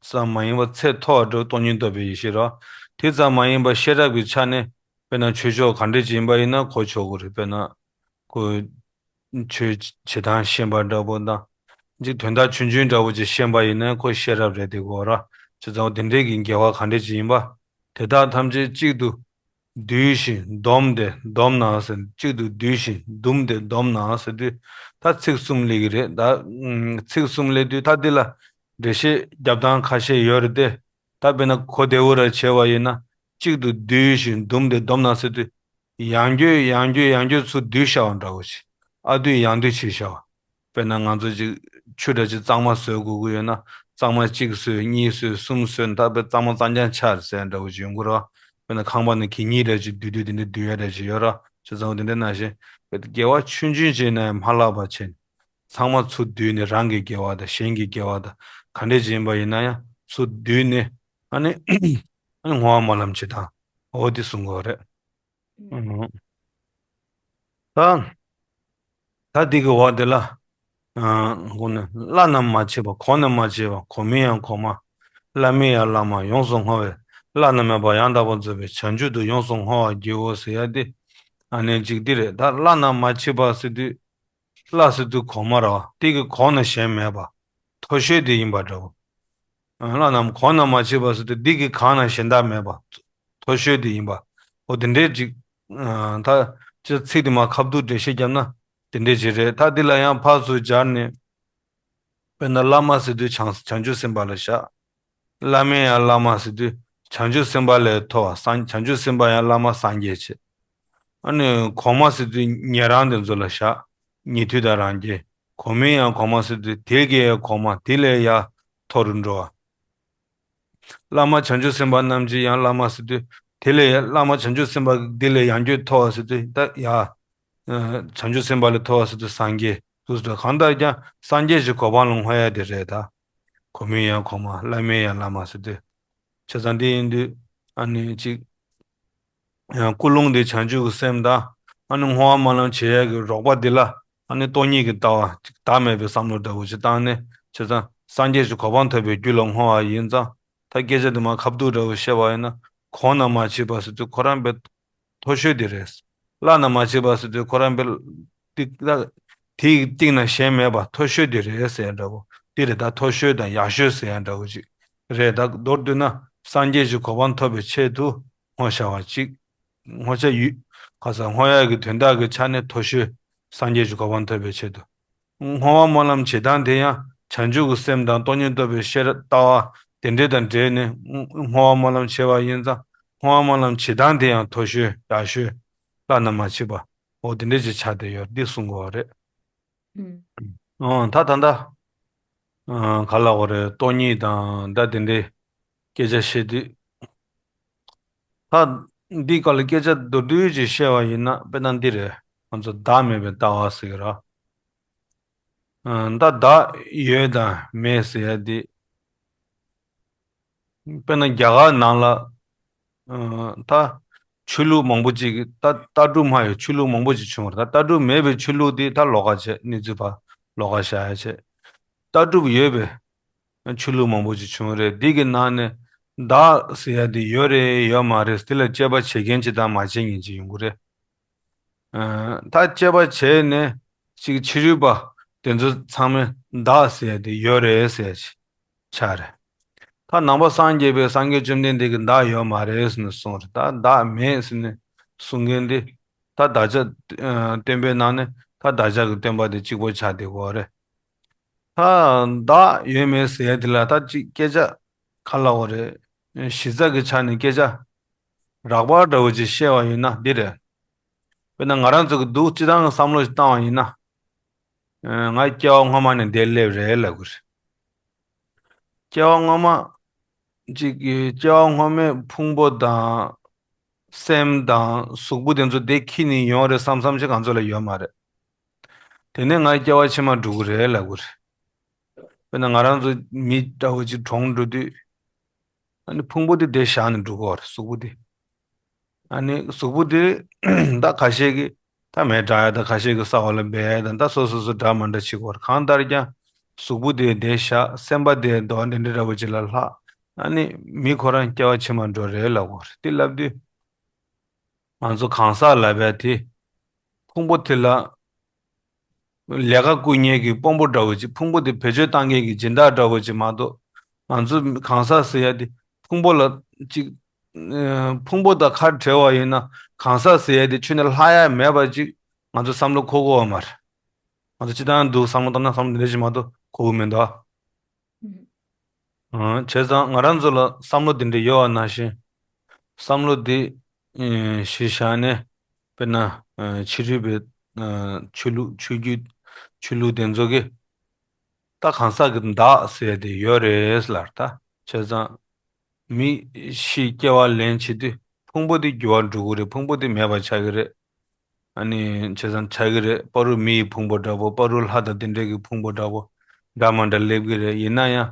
ཙམ་མ་ཡིན་པ་ཚད་མཐོ་བ་འགྲོ་སྟོང་ཉིད་རྟོགས་པའི་ཡེ་ཤེས་རེད། དེ་ཙམ་མ་ཡིན་པ་ཤེས་རབ་ཀྱི་ཆ་ནས་དཔེར་ན་ཆོས་ཕྱོགས་ག་འདྲས་ཅིག་ཡིན་པ་ཡིན་ན་གོ་ཆོག་གི་རེད། དཔེར་ན། ཁོ། ཆོས་བྱེད་སྟངས་ཤེས་པ་འདྲ་པོ་དང་། ཅིག་དོན་དག་ཆུང་ཆུང་འདྲ་པོ་ཅིག་ཤེས་པ་ཡིན་ན་ཁོ་ཤེས་རབ་རེད་དེ་གོ་ར། བྱས་ཙང་དེ་འདྲའི་གི་དགེ་བ་ག་འདྲ་ཅིག་ཡིན་པ། དེ་དག་ཐམས་ཅད་གཅིག་ཏུ་བསྡུས་ཤིང་བསྡོམས་ཏེ་བསྡོམས་ན་ཟེར། གཅིག་ཏུ་བསྡུས་ཤིང་བསྡོམས་ཏེ་བསྡོམས་ན་ཟེར་དུས། ད་ཚིག་གསུམ་སླེབས་ཀྱི་རེད། ད་ཨུམ་ཚིག་གསུམ་སླེབས་དུས་ད་འདི་ལ་འགྲེལ་བཤད་རྒྱབ་སྟངས་ཁ་ཤས་ཡོད་རེད་དེ། ད་དཔེར་ན་གོ་བདེ་བོ་ར་བྱས་པ་ཡིན་ན། གཅིག་ཏུ་བསྡུས་ཤིང་བསྡོམས་ཏེ་བསྡོམས་ན་ཟེར་དུས། ཡང་བསྐྱར་ཡང་བསྐྱར་ཡང་བསྐྱར་ཚུར་བསྡུས་བཞག་པ་འདྲ་བོ་ཞིག་ཨ་བསྡུས་ཡང་བསྡུས་བྱས་བཞག་པ། དཔེར་ན་ང་ཚོ་ཅིག་ཆུ་འདྲ་ཅིག་གཙང་མ་བཟོ་དགོས་ཀྱི་ཡོད་ན། གཙང་མ་གཅིག་བཟོས་གཉིས་བཟོས་གསུམ་བཟོས་ད་དཔེ་གཙང་མ་གཙང་རྐྱང་ཆགས་ཟེར་འདྲ་བོ་ཅིག་ཡོང་གི་རེད་བ། དཔེར་ན་ཁང་པ་ནང་གད་སྙིགས་འདྲ་ཅིག་བསྡུས་བསྡུས་དེ་འདྲ་བསྡུས་ཡ་འདྲ་ཅིག་ཡོད་ར། བྱས་ཙང་དེ་འདྲ་ནང་བཞིན་དཔེ་དགེ་བ་ཆུང་ཆུང་ཅིག་ཡིན་ན་ཡང་མ་བརླག་པ་བྱས་ནས་ཚང་མ་ཚུར་བསྡུས་ནས་རང་གི་དགེ་བ་དང་གཞན་གྱི་དགེ་བ་དང་ག་འདྲ་ཅིག་ཡིན་པ་ཡིན་ན་ཡང་ཚུར་བསྡུས་ནས་ཨ་ནི་ཨ་ནི་བསྔོ་བ་སྨོན་ལམ་བྱེད་སྟངས་འོ་དེ་གསུང་གི་ཡོད་རེད། ཨང་། ད། ད་འདི་གི་འོག་དེ་ལ། ཨ། འོ་ན་བླ་ན་མ་མཆིས་པ་གོང་ན་མ་མཆིས་པ་གོང་མའི་ཡང་གོང་མ། བླ་མའི་ཡང་བླ་མ་ཡོངས་སུ་བསྔོ་བས་བླ་ན་མེད་པ་ཡང་དག་པར་རྫོགས་པའི་བྱང་ཆུབ་ཏུ་ཡོངས་སུ་བསྔོ་བར་བགྱིའོ་ཟེར་ཡ་དེ། ཨ་ནི་གཅིག་འདི་རེད། ད་བླ་ན་མ་མཆིས་པ་ཟེར་དུས། བླ་ཟེར་དུས་གོང་མ་ར་བ་དེ་གི་གོང་ན་གཞན་མེད་པ། མཐོ་ཤོས་དེ་ཡིན་པ་འདྲ་བོ། བླ་རྣམས་གོང་ན་མ་མཆིས་པ་ཟེར་དུས་འདི་གི་གོང་ན་གཞན་དག་མེད་པ། མཐོ་ཤོས་དེ་ཡིན་པ། འོ་དེ་འདྲའི་ཅིག་ད་ཅི་ཚིག་དེ་མ་ཁ་བསྡུར་འགྲེལ་བཤད་བརྒྱབ་ན་དེ་འདྲའི་ཅིག་རེད། ད་འདི་ལ་ཡང་ཕར་ཚུར་སྦྱར་ནས། དཔེར་ན་བླ་མ་ཟེར་དུས་བྱང་བྱང་ཆུབ་སེམས་དཔའ་ལ་བཞག་བླ་མའི་ཡང་བླ་མ་ཟེར་དུས་བྱང་ཆུབ་སེམས་དཔའ་ལས་མཐོ་བ་སངས་བྱང་ཆུབ་སེམས་དཔའ་ཡང་བླ་མ་སངས་རྒྱས་བྱེད། ཨ་ནི་གོང་མ་ཟེར་དུས་ཉན་རང་དེ་ཚོ་ལ་བཞག་ཉན་ཐོས་དང་རང་རྒྱལ། གོང་མའི་ཡང་གོང་མ་ཟེར་དུས་དེ་གའི་ཡང་གོང་མ་དེ་ལས་ཡར་མཐོ་རུ་འགྲོ་བ། བླ་མ་བྱང་ཆུབ་སེམས་དཔའ་རྣམས་ཀྱི་ཡང་བླ་མ་ཟེར་དུས་དེ་ལས་ཡང་བླ་མ་བྱང་ཆུབ་སེམས་དཔའ་དེ་ལས་ཡང་སྐྱོན་མཐོ་བ་ཟེར་དུས་ད་ཡ། བྱང་ཆུབ་སེམས་དཔའ་ལས་མཐོ་བ་ཟེར་དུས་སངས་རྒྱས་དུས་སུ་གང་ལྟར་ཀྱང་སངས་རྒྱས་ཀྱི་གོ་འཕང་ལ་བསྔོ་ཡ་དེ་རེད་ད། གོང་མའི་ཡང་གོང་མ་བླ་མའི་ཡང་བླ་མ་ཟེར་དུས། བྱས་ཙང་འདི་ཡིན་དུས་ཨ་ནི་གཅིག་ཀུན་སློང་དེ་བྱང་ཆུབ་ཀྱི་སེམས་དང་ཨ་ནི་བསྔོ་བ་སྨོན་ལམ་བྱེད་ཡ་གི་རོགས་པ་འདི་ལ་ཨ་ནི་སྟོང་ཉིད་ཀྱི་ལྟ་བ་གཅིག་བདག་མེད་པའི་བསམ་བློ་འདྲ་བོ་ཞིག་བཏང་ནས་བྱས་ཙང་སངས་རྒྱས་ཀྱི་གོ་འཕང་ཐོབ་པའི་རྒྱུ་ལ་བསྔོ་བ་ཡིན་ཙང་། ད་སྐད་ཆ་དེ་མ་ཁ་བསྡུར་འདྲ་བོ་བཤད་པ་ཡིན་ན་གོང་ན་མ་མཆིས་པ་ཟེར་དུས་ཁོ་རང་དཔེ་མཐོ་ཤོས་དེ་རེད། བླ་ན་མ་མཆིས་པ་ཟེར་དུས་ཁོ་རང་དཔེ་ཏིག་ཏག་དེའི་སྟེང་ན་གཞན་མེད་པ་མཐོ་ཤོས་དེ་རེད་ཟེར་ཡ་འདྲ་བོ་དེ་རེད། ད་མཐོ་ཤོས་དང་ཡག་ཤོས་ཟེར་ཡ་འདྲ་བོ་ཅིག་རེད། ད་མདོར་བསྡུས་ན་སངས་རྒྱས་ཀྱི་གོ་འཕང་ཐོབ་པའི་ཆེད་དུ་བསྔོ་བྱ་བ་ཅིག་བསྔོ་བྱ་ཡུལ་ག་ས་བསྔོ་ཡ་གི་དོན་དག་གི་ཆ་ནས་མཐོ་ཤོས་སངས་རྒྱས་ཀྱི་གོ་འཕང་ཐོབ་པའི་ཆེད་དུ། བསྔོ་བ་སྨོན་ལམ་བྱེད་སྟངས་དེ་ཡང་བྱང་ཆུབ་ཀྱི་སེམས་དང་སྟོང་ཉིད་རྟོགས་པའི་ཤེས་རབ་ལྟ་བ་དེ་འདྲ་དང་འབྲེལ་ནས་བསྔོ་བ་སྨོན་ལམ་བྱེད་པ་ཡིན་ཙང་བསྔོ་བ་སྨོན་ལམ་བྱེད་སྟངས་དེ་ཡང་མཐོ་ཤོས་ཡག་ཤོས་བླ་ན་མ་མཆིས་པ་འོ་དེ་འདྲ་ཅིག་ཆགས་བསྡད་ཡོད་འདི་གསུང་དགོས་པ་རེད། ཨང་ད་ད་ད་ཨང་ག་ལ་འོ་རེད། སྟོང་ཉིད་དང་ད་དེ་འདྲའི་སྐད་ཆ་བཤད་དུས། ད་འདི་སྐོར་ལ་སྐད་ཆ་མདོར་བསྡུས་ཅིག་བཤད་པ་ཡིན་ན་དཔེར་ན་འདི་རེད། ང་ཚོ་བདག་མེད་པའི་ལྟ་བ་ཟེར་གི་ར། ཨ་ད་བདག་ཡོད་དང་མེད་ཟེར་ཡ་འདི། དཔེར་ན་རྒྱ་གར་ནང་ལ་ཨ་ད་ཆོས་ལུགས་མང་པོ་ཅིག་གི་ད་ལྟ་གྲུབ་མ་ཡོད་ཆོས་ལུགས་མང་པོ་ཅིག་བྱུང་བ་རེད། ད་ལྟ་གྲུབ་མེད་པའི་ཆོས་ལུགས་འདི་ད་ལོགས་ཀ་བྱས་གནས་ཚུལ་ཕར་ལོགས་ཀ་བཞག་ཡ་བྱས། ལྟ་གྲུབ་ཡོད་པའི་ཆོས་ལུགས་མང་པོ་ཅིག་བྱུང་རེད། འདི་གི་ནང་ནས་བདག་ཟེར་ཡ་འདི་ཡོད་རེད་ཡོད་མ་རེད་འདི་ལ་དཔྱད་པ་བྱེད་མཁན་ཅིག་དང་མ་བྱེད་མཁན་ཅིག་ཡོང་གི་རེད། ཨ་ད་དཔྱད་པ་བྱས་ནས་ཅིག་ཕྱི་རོལ་པ་དེ་ཚོ་ཚང་མས་བདག་ཟེར་ཡ་འདི་ཡོད་རེད་ཟེར་ཡ་ཅིག་ཆགས་རེད། ད་ནང་པ་སངས་རྒྱས་པའི་སངས་རྒྱས་བཅོམ་ལྡན་འདས་ཀྱིས་བདག་ཡོད་མ་རེད་ཟེར་ནས་གསུངས་རེད། ད་བདག་མེད་ཟེར་ནས་གསུང་མཁན་འདི་ད་བདག་ཅག་ཨ་སྟོན་པའི་ནང་ནས་ད་བདག་ཅག་གི་སྟོན་པ་དེ་གཅིག་པོ་ཆགས་བསྡད་ཀྱི་ཡོད་རེད། ད་བདག་ཡོད་མེད་ཟེར་ཡ་དེ་ལ་ད་ཅིག་སྐད་ཆ་ག་ལ་འོ་རེད། གཞི་རྩ་གི་ཆ་ནས་སྐད་ཆ་རགས་པ་འདྲ་བོ་ཅིག་བཤད་པ་ཡིན་ན་འདི་རེད། དཔེར་ན་ང་རང་ཚོ་གི་འདུག་སྤྱི་བཏང་གི་བསམ་བློ་ཞིག་བཏང་བ་ཡིན་ན། ཨ་ང་སྐྱེ་བ་སྔོན་མ་ནས་འདིར་སླེབས་རེད་ལབ་དགོས་རེད། སྐྱེ་བ་སྔོན་མ་ཅིག་གི་སྐྱེ་བ་སྔོན་མའི་ཕུང་པོ་དང་སེམས་དང་གཟུགས་པོ་དེ་ཚོ་འདི་ཁྱེར་ནས་ཡོང་རེད་བསམ་བསམ་ཞིག་ང་ཚོ་ལ་ཡོད་མ་རེད། དེ་ནས་ང་སྐྱེ་བ་ཕྱི་མ་འགྲོ་གི་རེད་ལབ་དགོས་རེད། དཔེར་ན་ང་རང་ཚོ་མི་འདྲ་བོ་ཅིག་གྲོངས་འགྲོ་དུས། ཨ་ནི་ཕུང་པོ་དེ་དེ་བཞག་ནས་འགྲོ་གི་ཡོད་རེད་གཟུགས་པོ་དེ། ཨ་ནི་གཟུགས་པོ་དེ་ད་ཁ་ཤས་ཀྱིས་ད་མེ་སྲེག་ཡ་དང་ཁ་ཤས་ཀྱིས་ས་འོག་ལ་སྦས་ཡ་དང་ད་སོ་སོ་སོ་འདྲ་མི་འདྲ་བྱེད་ཀྱི་ཡོད་རེད། གང་ལྟར་ཀྱང་གཟུགས་པོ་དེ་དེ་བཞག་སེམས་པ་དེ་དོ་འདི་འདྲ་འདྲ་བོ་ཅིག་ལ་ལྷག་ཨ་ནི་མི་ཁོ་རང་སྐྱེ་བ་ཕྱི་མ་འགྲོ་རེད་ལབ་ཀྱི་ཡོད་རེད། དེ་ལབ་དུས། ང་ཚོ་གང་ཟག་ལབ་ཡ་དེ། ཕུང་པོ་དེ་ལ་ལས་ཀ་བསྐུལ་མཁན་གྱི་དཔོན་པོ་འདྲ་བོ་ཅིག་ཕུང་པོ་དེ་བེད་སྤྱོད་བཏང་མཁན་གྱི་སྦྱིན་བདག་འདྲ་བོ་ཅིག་མ་གཏོགས། ང་ཚོ་གང་ཟག་ཟེར་ཡ་དེ་ཕུང་པོ་ལ་ཅིག་ཨ་ཕུང་པོ་དང་ཁ་བྲལ་བ་ཡིན་ན་གང་ཟག་ཟེར་ཡ་དེ་ཁྱོན་ནས་ལྷག་ཡ་མེད་པ་ཅིག་ང་ཚོ་བསམ་བློ་འཁོར་གྱི་ཡོད་མ་རེད། ང་ཚོ་སྤྱིར་བཏང་འདུག་བསམ་བློ་བཏང་ན་བསམ་བློ་འདི་འདྲ་ཞིག་མ་གཏོགས་འཁོར་གྱི་མི་འདུག་ཨ། ཨང་། བྱས་ཙང་ང་རང་ཚོ་ལ་བསམ་བློ་འདི་འདྲ་ཡོད་པ་ནང་བཞིན། བསམ་བློ་འདི་ཨེ་གཞི་བཞག་ནས་དཔེར་ན་ཨེ་ཕྱི་རོལ་པའི་ཨེ་ཆོས་ལུགས་ཆོས་བརྒྱུད་ཆོས་ལུགས་དེ་ཚོ་གི་ ད་གང་ཟག་གི་བདག་ཟེར་ཡ་དེ་ཡོད་རེད་ལབ། ད་བྱས་ཙང་མི་ཤི་སྐྱེ་བ་ལེན་བྱེད་དུས་ཕུང་པོ་དེ་འགྱུར་བ་འགྲོ་གི་རེད། ཕུང་པོ་དེ་མེད་པ་ཆགས་ཀྱི་རེད། ཨ་ནི་བྱས་ཙང་ཆགས་ཀྱི་རེད། བར་དུ་མི་ཡི་ཕུང་པོ་འདྲ་པོ། བར་དུ་ལྷ་དང་དེ་འདྲས་ཀྱི་ཕུང་པོ་འདྲ་པོ་འདྲ་མ་འདྲ་སླེབས་ཀྱི་རེད། ཡིན་ན་ཡང་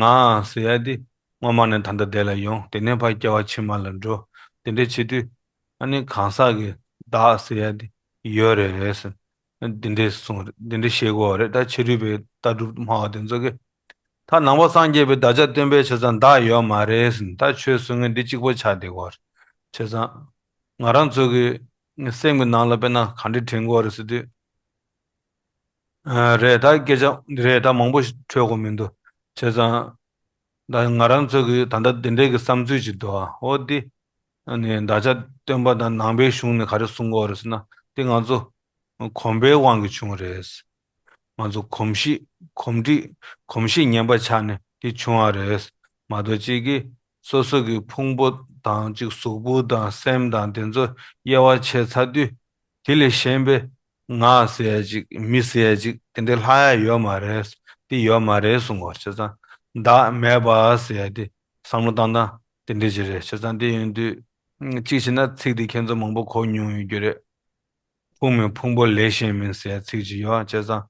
ང་ཟེར་ཡ་དེ་སྔོན་མ་ནས་ད་ལྟ་དེ་ལ་ཡོང་། དེ་ནས་ཕར་སྐྱེ་བ་ཕྱི་མ་ལ་འགྲོ། དེ་འདྲས་བྱེད་དུས་ཨ་ནི་གང་ཟག་གི་བདག་ཟེར་ཡ་དེ་ཡོད་རེད་ཟེར། འདི་འདྲས་གསུངས་རེད། འདི་འདྲས་བཤད་དགོས་རེད། ད་ཕྱི་རོལ་པའི་ལྟ་གྲུབ་སྨྲ་བ་དེ་ཚོ་གིས་ད་ནང་པ་སངས་རྒྱས་པའི་བདག་ཅག་སྟོན་པའི་བྱས་ཙང་བདག་ཡོད་མ་རེད་ཟེར། ད་ཆོས་གསུང་མཁན་འདི་གཅིག་པོ་ཆགས་བསྡད་ཀྱི་ཡོད་རེད། བྱས་ཙང་ང་རང་ཚོ་གི་སེམས་ཀྱི་ནང་ལ་དཔེར་ན་ག་འདྲས་དྲན་གྱི་ཡོད་རེད་ཟེར་དུས། ཨ། རེད། ད་སྐད་ཆ་རེད། ད་མང་པོ་ཞིག་འཕྲོད་དགོས་མི་འདུག། བྱས་ཙང་ད་ང་རང་ཚོ་གི་ད་ལྟ་འདི་འདྲའི་གི་བསམ་ཚུལ་ཅིག་འདུག་ཨ། འོ་འདི་ཨ་ནི་བདག་ཅག་སྟོན་པ་དང་ནང་པའི་གཞུང་ནས་ག་རེ་གསུང་གི་ཡོད་རེད་ཟེར་ན། འདི་ང་ཚོ་གོམས་པའི་དབང་གིས་བྱུང་བ་རེད། ང་ཚོ་གོམས་གཤིས། གོམས་འདྲིས། གོམས་གཤིས་ངན་པ་ཆགས་ནས་དེ་བྱུང་བ་རེད་མ་གཏོགས། གཅིག་གིས་སོ་སོ་གི་ཕུང་པོ་དང་གཅིག་གཟུགས་པོ་དང་སེམས་དང་དེ་ཚོ་དབྱེ་བ་ཕྱེ་ཚར་དུས། དེ་ལས་གཞན་པའི་ང་ཟེར་ཡ་ཅིག། མི་ཟེར་ཡ་ཅིག། དེ་འདྲའི་ལྷག་ཡ་ཡོད་མ་རེད། དེ་ཡོད་མ་རེད་གསུང་གི་ཡོད་རེད། བྱས་ཙང་བདག་མེད་པ་ཟེར་ཡ་དེ་བསམ་བློ་བཏང་སྟངས་དེ་འདྲ་ཅིག་རེད། བྱས་ཙང་དེ་ཡིན་དུས་གཅིག་བྱས་ན་ཚིག་དེ་ཁྱེད་ཚོ་མང་པོ་གོ་མྱོང་ཡོད་རྒྱུ་རེད། ཕུང་མིན་ཕུང་པོ་ལས་གཞན་མིན་ཟེར་ཚིག་ཅིག་ཡོད། བྱས་ཙང་།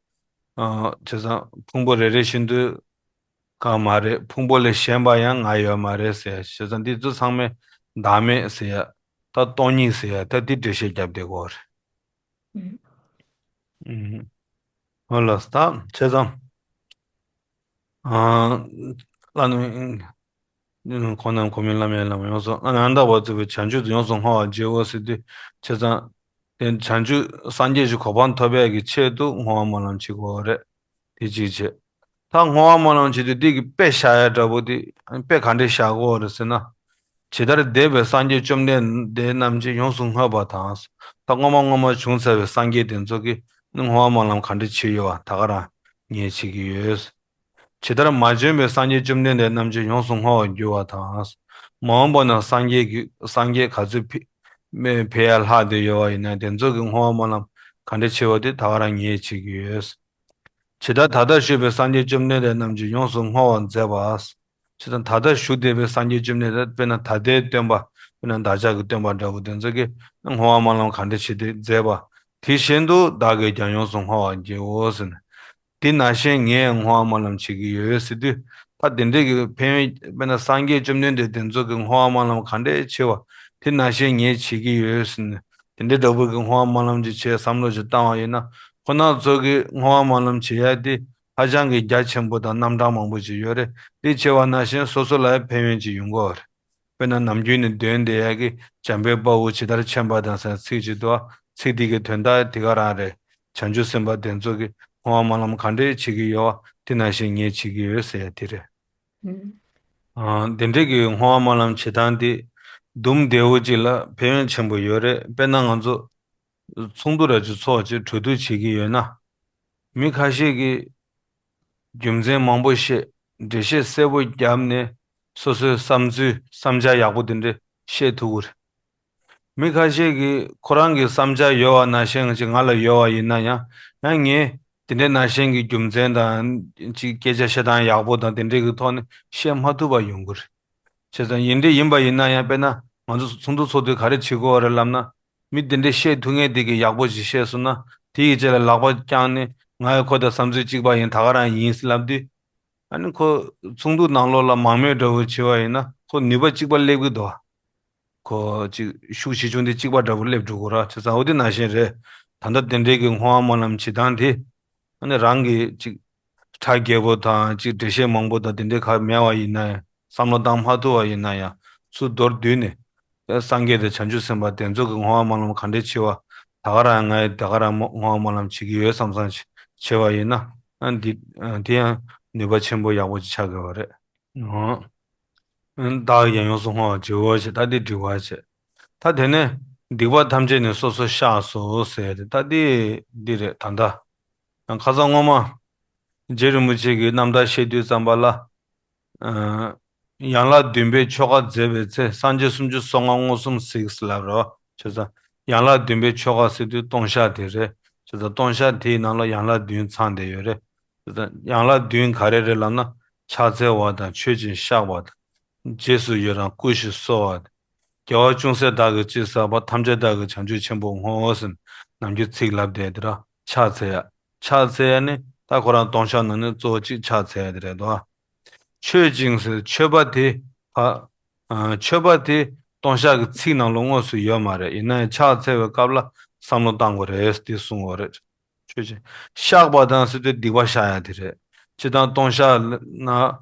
ཨ། བྱས་ཙང་ཕུང་པོ་རེ་རེ་བཞིན་དུ་གང་མ་རེད། ཕུང་པོ་ལས་གཞན་པ་ཡང་ང་ཡོད་མ་རེད་ཟེར། བྱས་ཙང་འདི་ཚོ་ཚང་མས་བདག་མེད་ཟེར་ཡ། ད་སྟོང་ཉིད་ཟེར་ཡ། ད་འདི་འགྲེལ་བཤད་རྒྱབ་བསྡད་ཀྱི་ཡོད་རེད། ཨུམ། ཨུམ། ཨོ་ལགས་སོ། ད་བྱས་ཙང་། ཨ། བླ་ན། ཁོང་རྣམས་གོ་མིན་ལམ་ཡན་ལམ་ཡོངས་སུ། ཨ་ནི་ཨ་ནནྡ་བྷ་ཏུ་བས་བྱང་ཆུབ་ཏུ་ཡོངས་སུ་བསྔོ་བར་བགྱིའོ་ཟེར་དུས། བྱས་ཙང་དེ་བྱང་ཆུབ་སངས་རྒྱས་ཀྱི་གོ་འཕང་ཐོབ་པའི་གི་ཆེད་དུ་བསྔོ་བ་སྨོན་ལམ་བྱེད་དགོས་རེད། དེ་གཅིག་བྱས། ད་བསྔོ་བ་སྨོན་ལམ་བྱེད་དུས་འདི་གི་དཔེ་བཞག་ཡ་འདྲ་པོ་དེ་དཔེ་ག་འདྲས་བཞག་དགོས་རེད་ཟེར་ན། ཇི་ལྟར་འདས་པའི་སངས་རྒྱས་བཅོམ་ལྡན་འདས་རྣམས་ཀྱིས་ཡོངས་སུ་བསྔོས་པ་དང་། ད་སྔོན་མ་སྔོན་མ་བྱུང་ཚར་བའི་སངས་རྒྱས་དེ་ཚོ་གིས་ནི་བསྔོ་བ་སྨོན་ལམ་ག་འདྲས་བྱས་ཡོད་པ་ད་ག་རང་ངས་བྱེད་ཀྱི་ཡོད། ཇི་ལྟར་མ་བྱོན་པའི་སངས་རྒྱས་བཅོམ་ལྡན་འདས་རྣམས་ཀྱིས་ཡོངས་སུ་བསྔོ་བར་འགྱུར་བ་དང་། མ་འོངས་པ་ན་སངས་རྒྱས་ཀྱི་སངས་རྒྱས་ག་ཚོད་འཕེལ་འཕེལ་ཡ་ལྷག་བསྡད་ཡོད་པ་ཡིན་ན་དེ་ཚོ་གི་བསྔོ་བ་སྨོན་ལམ་ག་འདྲས་བྱས་པ་དེ་ད་ག་རང་ངས་བྱེད་ཀྱི་ཡོད། ཇི་ལྟར་ད་ལྟ་བཞུགས་པའི་སངས་རྒྱས་བཅོམ་ལྡན་འདས་རྣམས་ཀྱིས་ཡོངས་སུ་བསྔོ་བར་མཛད་པ། ཇི་ལྟར་ད་ལྟ་བཞུགས་བསྡད་པའི་སངས་རྒྱས་བཅོམ་ལྡན་འདས། དཔེར་ན་ད་ལྟའི་སྟོན་པ། དཔེར་ན་བདག་ཅག་གི་སྟོན་པ་འདྲ་པོ་དེ་ཚོ་གིས་བསྔོ་བ་སྨོན་ལམ་ག་འདྲས་བྱས་ཏེ་མཛད་པ། དེ་བཞིན་དུ་བདག་གིས་ཀྱང་ཡོངས་སུ་བསྔོ་བར་བགྱིའོ་ཟེར་ནས། དེ་ནང་བཞིན་ངས་བསྔོ་བ་སྨོན་ལམ་བྱེད་ཀྱི་ཡོད་ཟེར་དུས། ད་དེ་འདྲས་ཀྱི་ཕན་ཡོན། དཔེར་ན་སངས་རྒྱས་བཅོམ་ལྡན་འདས་དེ་ཚོ་གིས་བསྔོ་བ་སྨོན་ལམ་ག་འདྲས་བྱས་པ་དེ་ནང་བཞིན་ངས་བྱེད་ཀྱི་ཡོད་ཟེར་ནས། དེ་འདྲའི་འདྲ་པོ་གི་བསྔོ་བ་སྨོན་ལམ་ཅིག་བྱས་བསམ་བློ་ཅིག་བཏང་བ་ཡིན་ན། ཁོ་རང་ཚོ་གིས་བསྔོ་བ་སྨོན་ལམ་བྱེད་ཡ་དེ་ཧ་ཅང་གི་རྒྱ་ཆེན་པོ་དང་རྣམ་གྲངས་མང་པོ་ཅིག་ཡོད་རེད། དེ་བྱས་པ་ནང་བཞིན་སོ་སོ་ལ་ཡང་ཕན་ཡོན་ཅིག་ཡོང་གི་ཡོད་རེད། དཔེར་ན་ནམ་རྒྱུན་ནས་འདོན་བསྡད་ཡ་གི་འཇམ་དཔལ་དཔའ་བོས་ཇི་ལྟར་མཁྱེན་པ་དང་ཟེར་ཚིག་ཅིག་འདུག་ཨ། ཚིག་འདི་གི་དོན་དག་དེ་ག་རང་རེད། བྱང་ཆུབ་སེམས་དཔའ་དེ་ཚོ་གིས་བསྔོ་བ་སྨོན་ལམ་ག་འདྲས་བྱེད་ཀྱི་ཡོད་པ་དེ་ནང་བཞིན་ངས་བྱེད་ཀྱི་ཡོད་ཟེར་ཡ་དེ་རེད། ཨ། དེ་འདྲའི་གི་བསྔོ་བ་སྨོན་ལམ་བྱེད་སྟངས་དེ་འདུམ་བདེ་བོ་ཅིག་ལ་ཕན་ཡོན་ཆེན་པོ་ཡོད་རེད། དཔེར་ན་ང་ཚོ་ཚོགས་འདུ་ར་ཅིག་ཚོགས་བྱས་གྲོས་བསྡུར་བྱེད་ཀྱི་ཡོད་ན། མི་ཁ་ཤས་ཀྱིས་རྒྱུ་མཚན་མང་པོ་བཤད། འགྲེལ་བཤད་གསལ་པོ་བརྒྱབ་ནས་སོ་སོའི་བསམ་ཚུལ་བསམ་འཆར་ཡག་པོ་དེ་འདྲ་བཤད་ཐུབ་ཀྱི་རེད། མི་ཁ་ཤས་ཀྱིས་ཁོ་རང་གི་བསམ་འཆར་ཡོད་པ་ནང་བཞིན་ཅིག་ང་ལ་ཡོད་པ་ཡིན་ན་ཡང་། ཡང་ངས་དེ་འདྲའི་ནང་བཞིན་གྱི་རྒྱུ་མཚན་དང་ཅིག་སྐད་ཆ་བཤད་སྟངས་ཡག་པོ་དང་དེ་འདྲའི་གི་ཐོག་ནས་བཤད་མ་ཐུབ་པ་ཡོང་གི་རེད། བྱས་ཙང་ཡིན་འདྲ་ཡིན་པ་ཡིན་ན་ཡང་། དཔེར་ན་ང་ཚོ་ཚོགས་འདུ་ཚོགས་དུས་ག་རེ་བྱེད་དགོས་རེད་ལབ་ན། མི་དེ་འདྲའི་བཤད་ཐུབ་མཁན་དེ་གིས་ཡག་པོ་ཅིག་བཤད་སོང་ན། དེ་ཡི་རྗེས་ལ་ལག་པ་བརྐྱངས་ནས་ང་ཡང་ཁོ་དང་བསམ་ཚུལ་གཅིག་པ་ཡིན། ད་ག་རང་ཡིན་ཟེར་ལབ་དུས། ཨ་ནི་ཁོ་ཚོགས་འདུ་ནང་ལོགས་ལ་མང་མོས་འདྲ་བོ་བྱས་པ་ཡིན་ན་ཁོ་ནུས་པ་གཅིག་པ་སླེབས་ཀྱི་འདུག། ཁོ་ཅིག་ཤུགས་ཆེ་ཆུང་དེ་གཅིག་པ་འདྲ་བོ་སླེབས་འགྲོ་གི་རེད། བྱས་ཙང་འོ་དེ་ནང་བཞིན་རེད། ད་ལྟ་དེ་འདྲའི་གི་བསྔོ་བ་སྨོན་ལམ་བྱེད་སྟངས་དེ། ཨ་ནི་རང་གིས་ཅིག་ཁྲ་རྒྱས་པོ་དང་ཅིག་འགྲེལ་བཤད་མང་པོ་དང་དེ་འདྲའི་ག་མེད་པ་ཡིན་ན་ཡང་། བསམ་བློ་བཏང་མ་ཐུབ་པ་ཡིན་ན་ཡང་ཚུར་མདོར་བསྡུས་ནས། སངས་རྒྱས་དང་བྱང་ཆུབ་སེམས་དཔའ་དེ་ཚོ་གི་བསྔོ་བ་སྨོན་ལམ་ག་འདྲས་བྱེད་པ། ད་ག་རང་ང་ཡི་ད་ག་རང་བསྔོ་བ་སྨོན་ལམ་བྱེད་ཀྱི་ཡོད་བསམ་བསམ་བྱེད་པ་ཡིན་ན། ཨ། འདི། ཨ། དེ་ཡང་ནུས་པ་ཆེན་པོ་ཡག་པོ་ཅིག་ཆགས་དགོས་པ་རེད། ཨང་། བདག་གིས་ཀྱང་ཡོངས་སུ་བསྔོ་བར་བགྱིའོ་ཞེས། ད་འདི་འགྲིག་པ་བྱས། ད་དེ་ནས་སྡིག་པ་ཐམས་ཅད་ནི་སོ་སོར་བཤགས་སོ་ཟེར་ཏེ། ད་འདི་འདི་རེད། ད་ལྟ་ཁ་སང་སྔོན་མ་རྗེ་རིན་པོ་ཆེ་གི་རྣམ་ཐར་བཤད་དུས་ཙམ་པ་ལ། ཨ། ཡན་ལག་བདུན་པའི་ཆོ་ག་མཛད་པའི་ཚེ་སངས་རྒྱས་སུམ་ཅུ་སོ་ལྔ་མངོན་སུམ་གཟིགས་ལབ་རོ། བྱས་ཙང་ཡན་ལག་བདུན་པའི་ཆོ་ག་ཟེར་དུས་སྟོང་བཤགས་དེ་རེད། བྱས་ཙང་སྟོང་བཤགས་དེའི་ནང་ལ་ཡན་ལག་བདུན་ཚང་བསྡད་ཡོད་རེད། ཡན་ལག་བདུན་ག་རེ་རེད་ལབ་ན། ཕྱག་འཚལ་བ་དང་མཆོད་ཅིང་བཤགས་པ་དང་། རྗེས་སུ་ཡི་རང་བསྐུལ་ཞིང་གསོལ་བ་དང་། དགེ་བ་ཅུང་ཟད་བདག་གིས་ཅི་བསགས་པ། ཐམས་ཅད་བདག་གིས་བྱང་ཆུབ་ཆེན་པོར་བསྔོ་ཟེར་ནམ་རྒྱུན་ཚིག་ལབ་བསྡད་དེ་ར་ཕྱག་འཚལ་ཡ། ཕྱག་འཚལ་ཡ་ནི་ད་ཁོ་རང་ལྟུང་བཤགས་ནང་ནས་གཙོ་བོ་གཅིག་ཕྱག་འཚལ་ཡ་དེ་རེད་དོ། མཆོད་ཅིང་ཟེར་མཆོད་པ་དེ་ཕ། ཨ། མཆོད་པ་དེ་ལྟུང་བཤགས་ཀྱི་ཚིག་ནང་ལ་དངོས་སུ་ཡོད་མ་རེད། ཡིན་ན་ཡང་ཕྱག་འཚལ་བའི་སྐབས་ལ་བསམ་བློ་བཏང་དགོས་རེད་དེ་གསུང་དགོས་རེད། མཆོད་ཅིང་བཤགས་པ་དང་ཟེར་དུས་སྡིག་པ་བཤགས་ཡ་དེ་རེད། སྤྱིར་བཏང་ལྟུང་བཤགས་ན་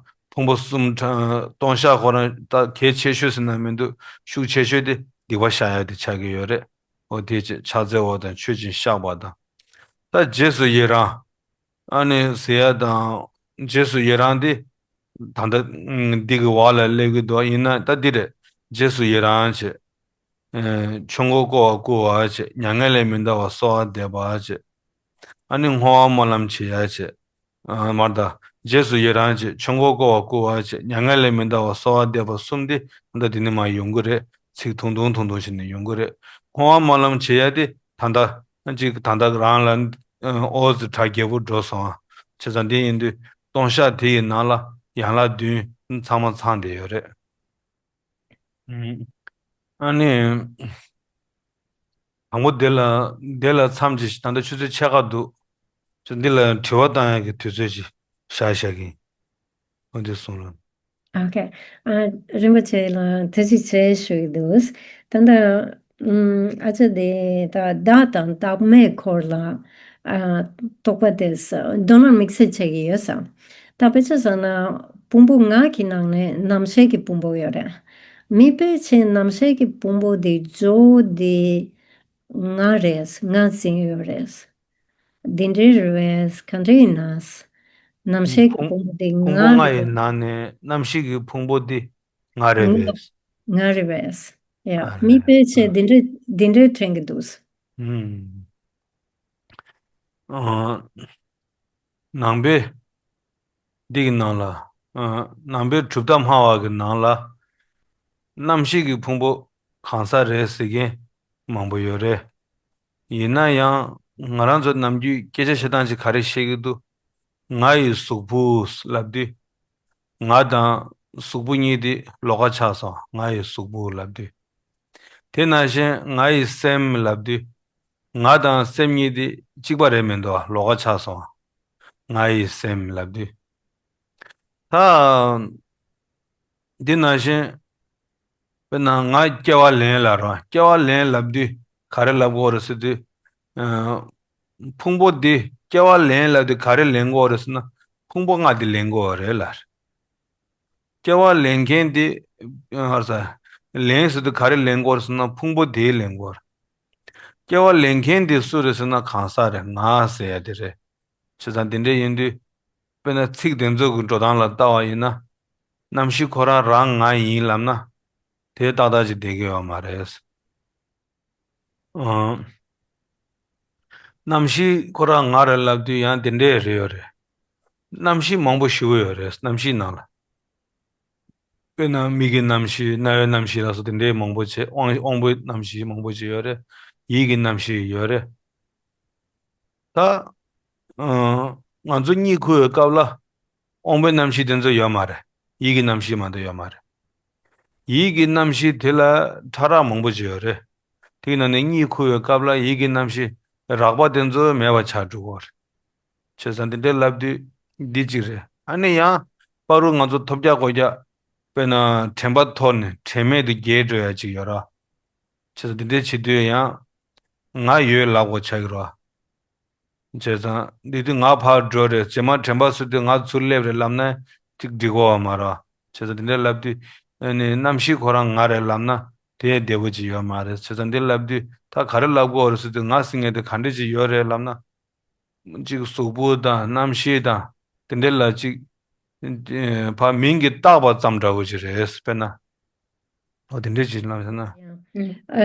ཕུང་པོ་གསུམ་ཕྲ། ལྟུང་བཤགས་ཁོ་རང་ད་གལ་ཆེ་ཤོས་ཟེར་ན་མི་འདུག་ཤུགས་ཆེ་ཤོས་དེ་སྡིག་པ་བཤགས་ཡ་དེ་ཆགས་ཀྱི་ཡོད་རེད། འོ་དེ་ཕྱག་འཚལ་བ་དང་མཆོད་ཅིང་བཤགས་པ་དང་། ད་རྗེས་སུ་ཡི་རང་། ཨ་ནི་ཟེར་ཡ་དང་། རྗེས་སུ་ཡི་རང་དེ། ད་ལྟ་འདི་གི་བར་ལ་སླེབས་ཀྱི་འདུག་ཡིན་ན་ད་འདི་རེད། རྗེས་སུ་ཡི་རང་བྱེད། ཆོས་འཁོར་བསྐོར་བར་བསྐུལ་བ་བྱེད། མྱ་ངན་ལས་མི་འདའ་བར་གསོལ་བ་འདེབས་པ་བྱེད། ཨ་ནི་བསྔོ་བ་སྨོན་ལམ་བྱེད་ཡ་བྱེད། མར་ད། རྗེས་སུ་ཡི་རང་བྱེད། ཆོས་འཁོར་བསྐོར་བར་བསྐུལ་བ་བྱེད། མྱ་ངན་ལས་མི་འདའ་བར་གསོལ་བ་འདེབས་པ་གསུམ་དེ་ད་འདི་ནས་མར་ཡོང་གི་རེད། ཚིག་ཐུང་ཐུང་ཐུང་ཐུང་ཞིག་ནས་ཡོང་གི་རེད། བསྔོ་བ་སྨོན་ལམ་བྱེད་ཡ་དེ་ད་ལྟ་གཅིག་ད་ལྟ་རང་ལ་ཨོ་ཟི་གྲ་རྒྱས་པོ་འགྲོ་སོང་། བྱས་ཙང་འདི་ཡིན་དུས་ལྟུང་བཤགས་དེ་ཡི་ནང་ལ་ཡན་ལག་བདུན་ཚང་མ་ཚང་བསྡད་ཡོད་རེད། ཨ་ནི། དང་པོ་དེ་ལ་དེ་ལ་མཚམས་ཅིག་ད་ལྟ་ཆུ་ཚོད་ཕྱེད་ཀ་འདུག་ཅིག་འདི་ལ་དྲི་བ་བཏང་ཡག་གི་དུས་ཚོད་ཅིག་བཞག་བཞག་གི་འོ་འདི་གསུང་རོགས། ཨོ་ཁེ། ཨ། རིན་པོ་ཆེ་ལ་ཐུགས་རྗེ་ཆེ་ཞུ་གི་འདུག་ད་ལྟ་ཨ་ཅག་དེ་ད་བདག་དང་བདག་མེད་སྐོར་ལ་ཨ་རྟོག་པ་དེ་ས་དོ་སྣང་དམིགས་བསལ་བྱེད་ཀྱི་ཡོད་ས། ད་དཔེ་ཆ་བཞག་ན་ཕུང་པོ་ལྔ་གི་ནང་ནས་རྣམ་ཤེས་ཀྱི་ཕུང་པོ་ཡོད་རེད། མི་ཕལ་ཆེར་རྣམ་ཤེས་ཀྱི་ཕུང་པོ་དེ་གཙོ་བོ་དེ་ང་རེད། ང་ཟིན་ཡོད་རེད། འདི་འདྲའི་རེད་པས། ག་འདྲ་ཡིན་ན། རྣམ་ཤེས་ཀྱི་ཕུང་ཕུང་པོ་དེ་ཕུང་པོ་ང་ལྔ་ཡི་རེད། ནང་ནས་རྣམ་ཤེས་ཀྱི་ཕུང་པོ་དེ་ང་རེད་ང་པས། ང་རེད་པས། ཡ། ཨ་མི་རེད། ཕལ་ཆེར་ཨ། འདི་འདྲ་འདི་འདྲའི་དྲན་གྱི་འདུག་ཨུམ། ཨ། ནང་པའི་འདི་གི་ནང་ལ། ཨ། ནང་པའི་གྲུབ་མཐའ་སྨྲ་བ་གི་ནང་ལ། རྣམ་ཤེས་ཀྱི་ཕུང་པོ་གང་ཟག་རེད་ཟེར་མཁན་མང་པོ་ཡོད་རེད། ཡིན་ན་ཡང་ང་རང་ཚོ་ནམ་རྒྱུན་སྐད་ཆ་བཤད་སྟངས་ཅིག་ག་རེ་བཤད་ཀྱི་འདུག་ང་ཡི་གཟུགས་པོ་ལབ་དུས། ང་དང་གཟུགས་པོ་གཉིས་དེ་ལོགས་ཀ་ཆགས་སོང་། ང་ཡི་གཟུགས་པོ་ལབ་དུས། དེ་ནང་བཞིན་ང་ཡི་སེམས་ལབ་དུས། ང་དང་སེམས་གཉིས་དེ་གཅིག་པ་རེད་མི་འདུག་ལོགས་ཀ་ཆགས་སོང་། ང་ཡི་སེམས་ལབ་དུས། ད། འདི་ནང་བཞིན། དཔེར་ན་ང་སྐྱེ་བ་ལེན་ལབ་རོགས། སྐྱེ་བ་ལེན་ལབ་དུས་ག་རེ་ལབ་དགོས་རེད་ཟེར་དུས། ཨ། ཕུང་པོ་འདི་སྐྱེ་བ་ལེན་ལབ་དུས་ག་རེ་ལེན་དགོས་རེད་ཟེར་ན་ཕུང་པོ་ལྔ་འདི་ལེན་དགོས་རེད་ལབ། སྐྱེ་བ་ལེན་མཁན་འདི། ཨ། ལེན་ཟེར་དུས་ག་རེ་ལེན་དགོས་རེད་ཟེར་ན་ཕུང་པོ་དེ་ལེན་དགོས་རེད། སྐྱེ་བ་ལེན་མཁན་འདི་སུ་རེད་ཟེར་ན་གང་ཟག་རེད། ང་ཟེར་ཡ་དེ་རེད། བྱས་ཙང་དེ་འདྲ་ཡིན་དུས། དཔེར་ན་ཚིག་དེ་ཚོ་གི་འགྲོ་སྟངས་ལ་ལྟ་བ་ཡིན་ན། རྣམ་ཤེས་ཁོ་རང་རང་ང་ཡིན་ལབ་ན། དེ་ཏག་ཏག་ཅིག་བསྡད་ཀྱི་ཡོད་མ་རེད། ཨང་། རྣམ་ཤེས་ཁོ་རང་ང་རེད་ལབ་དུས་ཡང་དེ་འདྲས་རེད་ཡོད་རེད། རྣམ་ཤེས་མང་པོ་ཞེ་པོ་ཡོད་རེད་རྣམ་ཤེས་ནང་ལ། དཔེར་ན་མིག་གི་རྣམ་ཤེས་རྣ་བའི་རྣམ་ཤེས་ལ་སོགས་དེ་འདྲས་མང་པོ་བྱས། དབང་དབང་པོའི་རྣམ་ཤེས་མང་པོ་བྱས་ཡོད་རེད། ཡིད་ཀྱི་རྣམ་ཤེས་ཡོད་རེད། ད། ཨ། ང་ཚོ་གཉིད་ཁུག་པའི་སྐབས་ལ། དབང་པོའི་རྣམ་ཤེས་དེ་ཚོ་ཡོད་མ་རེད། ཡིད་ཀྱི་རྣམ་ཤེས་མ་གཏོགས་ཡོད་མ་རེད། ཡིད་ཀྱི་རྣམ་ཤེས་དེ་ལ་ཕྲ་རགས་མང་པོ་ཅིག་ཡོད་རེད། དེའི་ནང་ནས་གཉིད་ཁུག་པའི་སྐབས་ལ་ཡིད་ཀྱི་རྣམ་ཤེས་རགས་པ་དེ་ཚོ་མེད་པ་ཆགས་འགྲོ་གི་རེད། བྱས་ཙང་དེ་འདྲའི་ལབ་དུས་འདི་གཅིག་རེད། ཨ་ནི་ཡང་། བར་དུ་ང་ཚོ་ཐོབ་རྒྱག་གོ་རྒྱག་དཔེར་ན་དྲན་པ་འཐོར་ནས་དྲན་མེད་དུ་རྒྱས་འགྲོ་ཡ་གཅིག་ཡོད་ར། བྱས་ཙང་དེ་འདྲའི་བྱེད་དུས་ཡང་། ང་ཡོད་ལབ་དགོས་ཆགས་ཀྱི་རེད། བྱས་ཙང་འདི་དུས་ང་ཕར་འགྲོ་རེད། རྗེས་མ་དྲན་པ་གསོ་དུས་ང་ཚུར་སླེབས་རེད་ལབ་ན་ཅིག་འགྲིག་གོ་བ་མ་རེད། བྱས་ཙང་དེ་འདྲ་ལབ་དུས་ཨ་ནི་རྣམ་ཤེས་ཁོ་རང་ང་རེད་ལབ་ན་དེ་བདེ་པོ་ཅིག་ཡོད་མ་རེད། བྱས་ཙང་འདི་ལབ་དུས་ད་ག་རེ་ལབ་དགོས་རེད་ཟེར་དུས་ང་ཟེར་མཁན་དེ་ག་འདྲ་ཅིག་ཡོད་རེད་ལབ་ན། ཅིག་གཟུགས་པོ་དང་རྣམ་ཤེས་དང་དེ་འདྲ་ལ་ཅིག་ཨ་ཕར་མིང་གིས་བཏགས་པ་ཙམ་འདྲ་བོ་ཅིག་རེད། དཔེར་ན། འོ་དེ་འདྲ་ཅིག་ལབ་ཟེར་ན།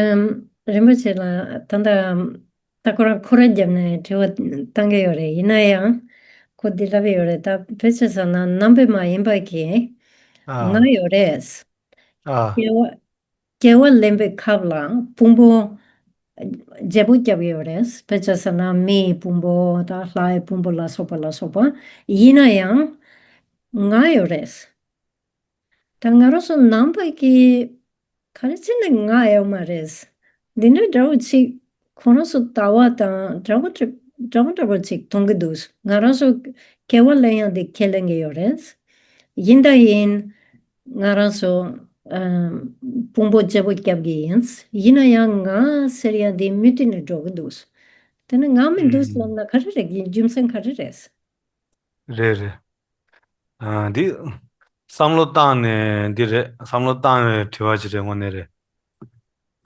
ཨམ། རིན་པོ་ཆེ་ལ་ད་ལྟ་ད་ཁོ་རང་ཁོ་ར་རྒྱབ་ནས་དྲི་བ་བཏང་གི་ཡོད་རེད། ཡིན་ན་ཡང་ཁོ་འདི་ལབ་ཡོད་རེད། ད་ཕལ་ཆེར་ཟེར་ན་རྣམ་པ་མ་ཡིན་པ་གི་ཨ། ང་ཡོད་རེད། ཨ། སྐྱེ་བ་སྐྱེ་བ་ལེན་པའི་སྐབས་ལ་ཕུང་པོ་ བརྗེ་པོ་བརྒྱབ་ཡོད་རེད། དཔེ་ཆ་བཞག་ན་མི་ཡི་ཕུང་པོ་དང་ལྷ་ཡི་ཕུང་པོ་ལ་སོགས་པ་ལ་སོགས་པ། ཡིན་ན་ཡང་ང་ཡོད་རེད། ད་ང་རང་ཚོ་ནང་པ་གི་ག་རེ་བྱས་ནས་ང་ཡོད་མ་རེད། འདི་འདྲ་འདྲ་བོ་ཅིག་ཁོང་རང་ཚོ་ལྟ་བ་དང་འདྲ་བོ་འདྲ་འདྲ་བོ་འདྲ་བོ་ཅིག་མཐོང་གི་འདུག་ང་རང་ཚོ་སྐྱེ་བ་ལེན་ཡག་འདི་ཁས་ལེན་གི་ཡོད་རེད། ཡིན་ད་ཡིན། ང་རང་ཚོ་ཨམ། ཕུང་པོ་བརྗེ་པོ་བརྒྱབ་ཀྱི་ཡིན། ཡིན་ན་ཡང་ང་ཟེར་ཡག་འདི་མུ་མཐུད་ནས་འགྲོ་གི་འདུག་དེ་ནི་ང་མི་འདུག་ལབ་ན་ག་རེ་རེད། རྒྱུ་མཚན་ག་རེ་རེད། རེད་རེད། ཨ། འདི་བསམ་བློ་བཏང་ནས་འདི་རེད། བསམ་བློ་བཏང་བའི་དྲི་བ་ཅིག་རེད། དངོས་གནས་རེད།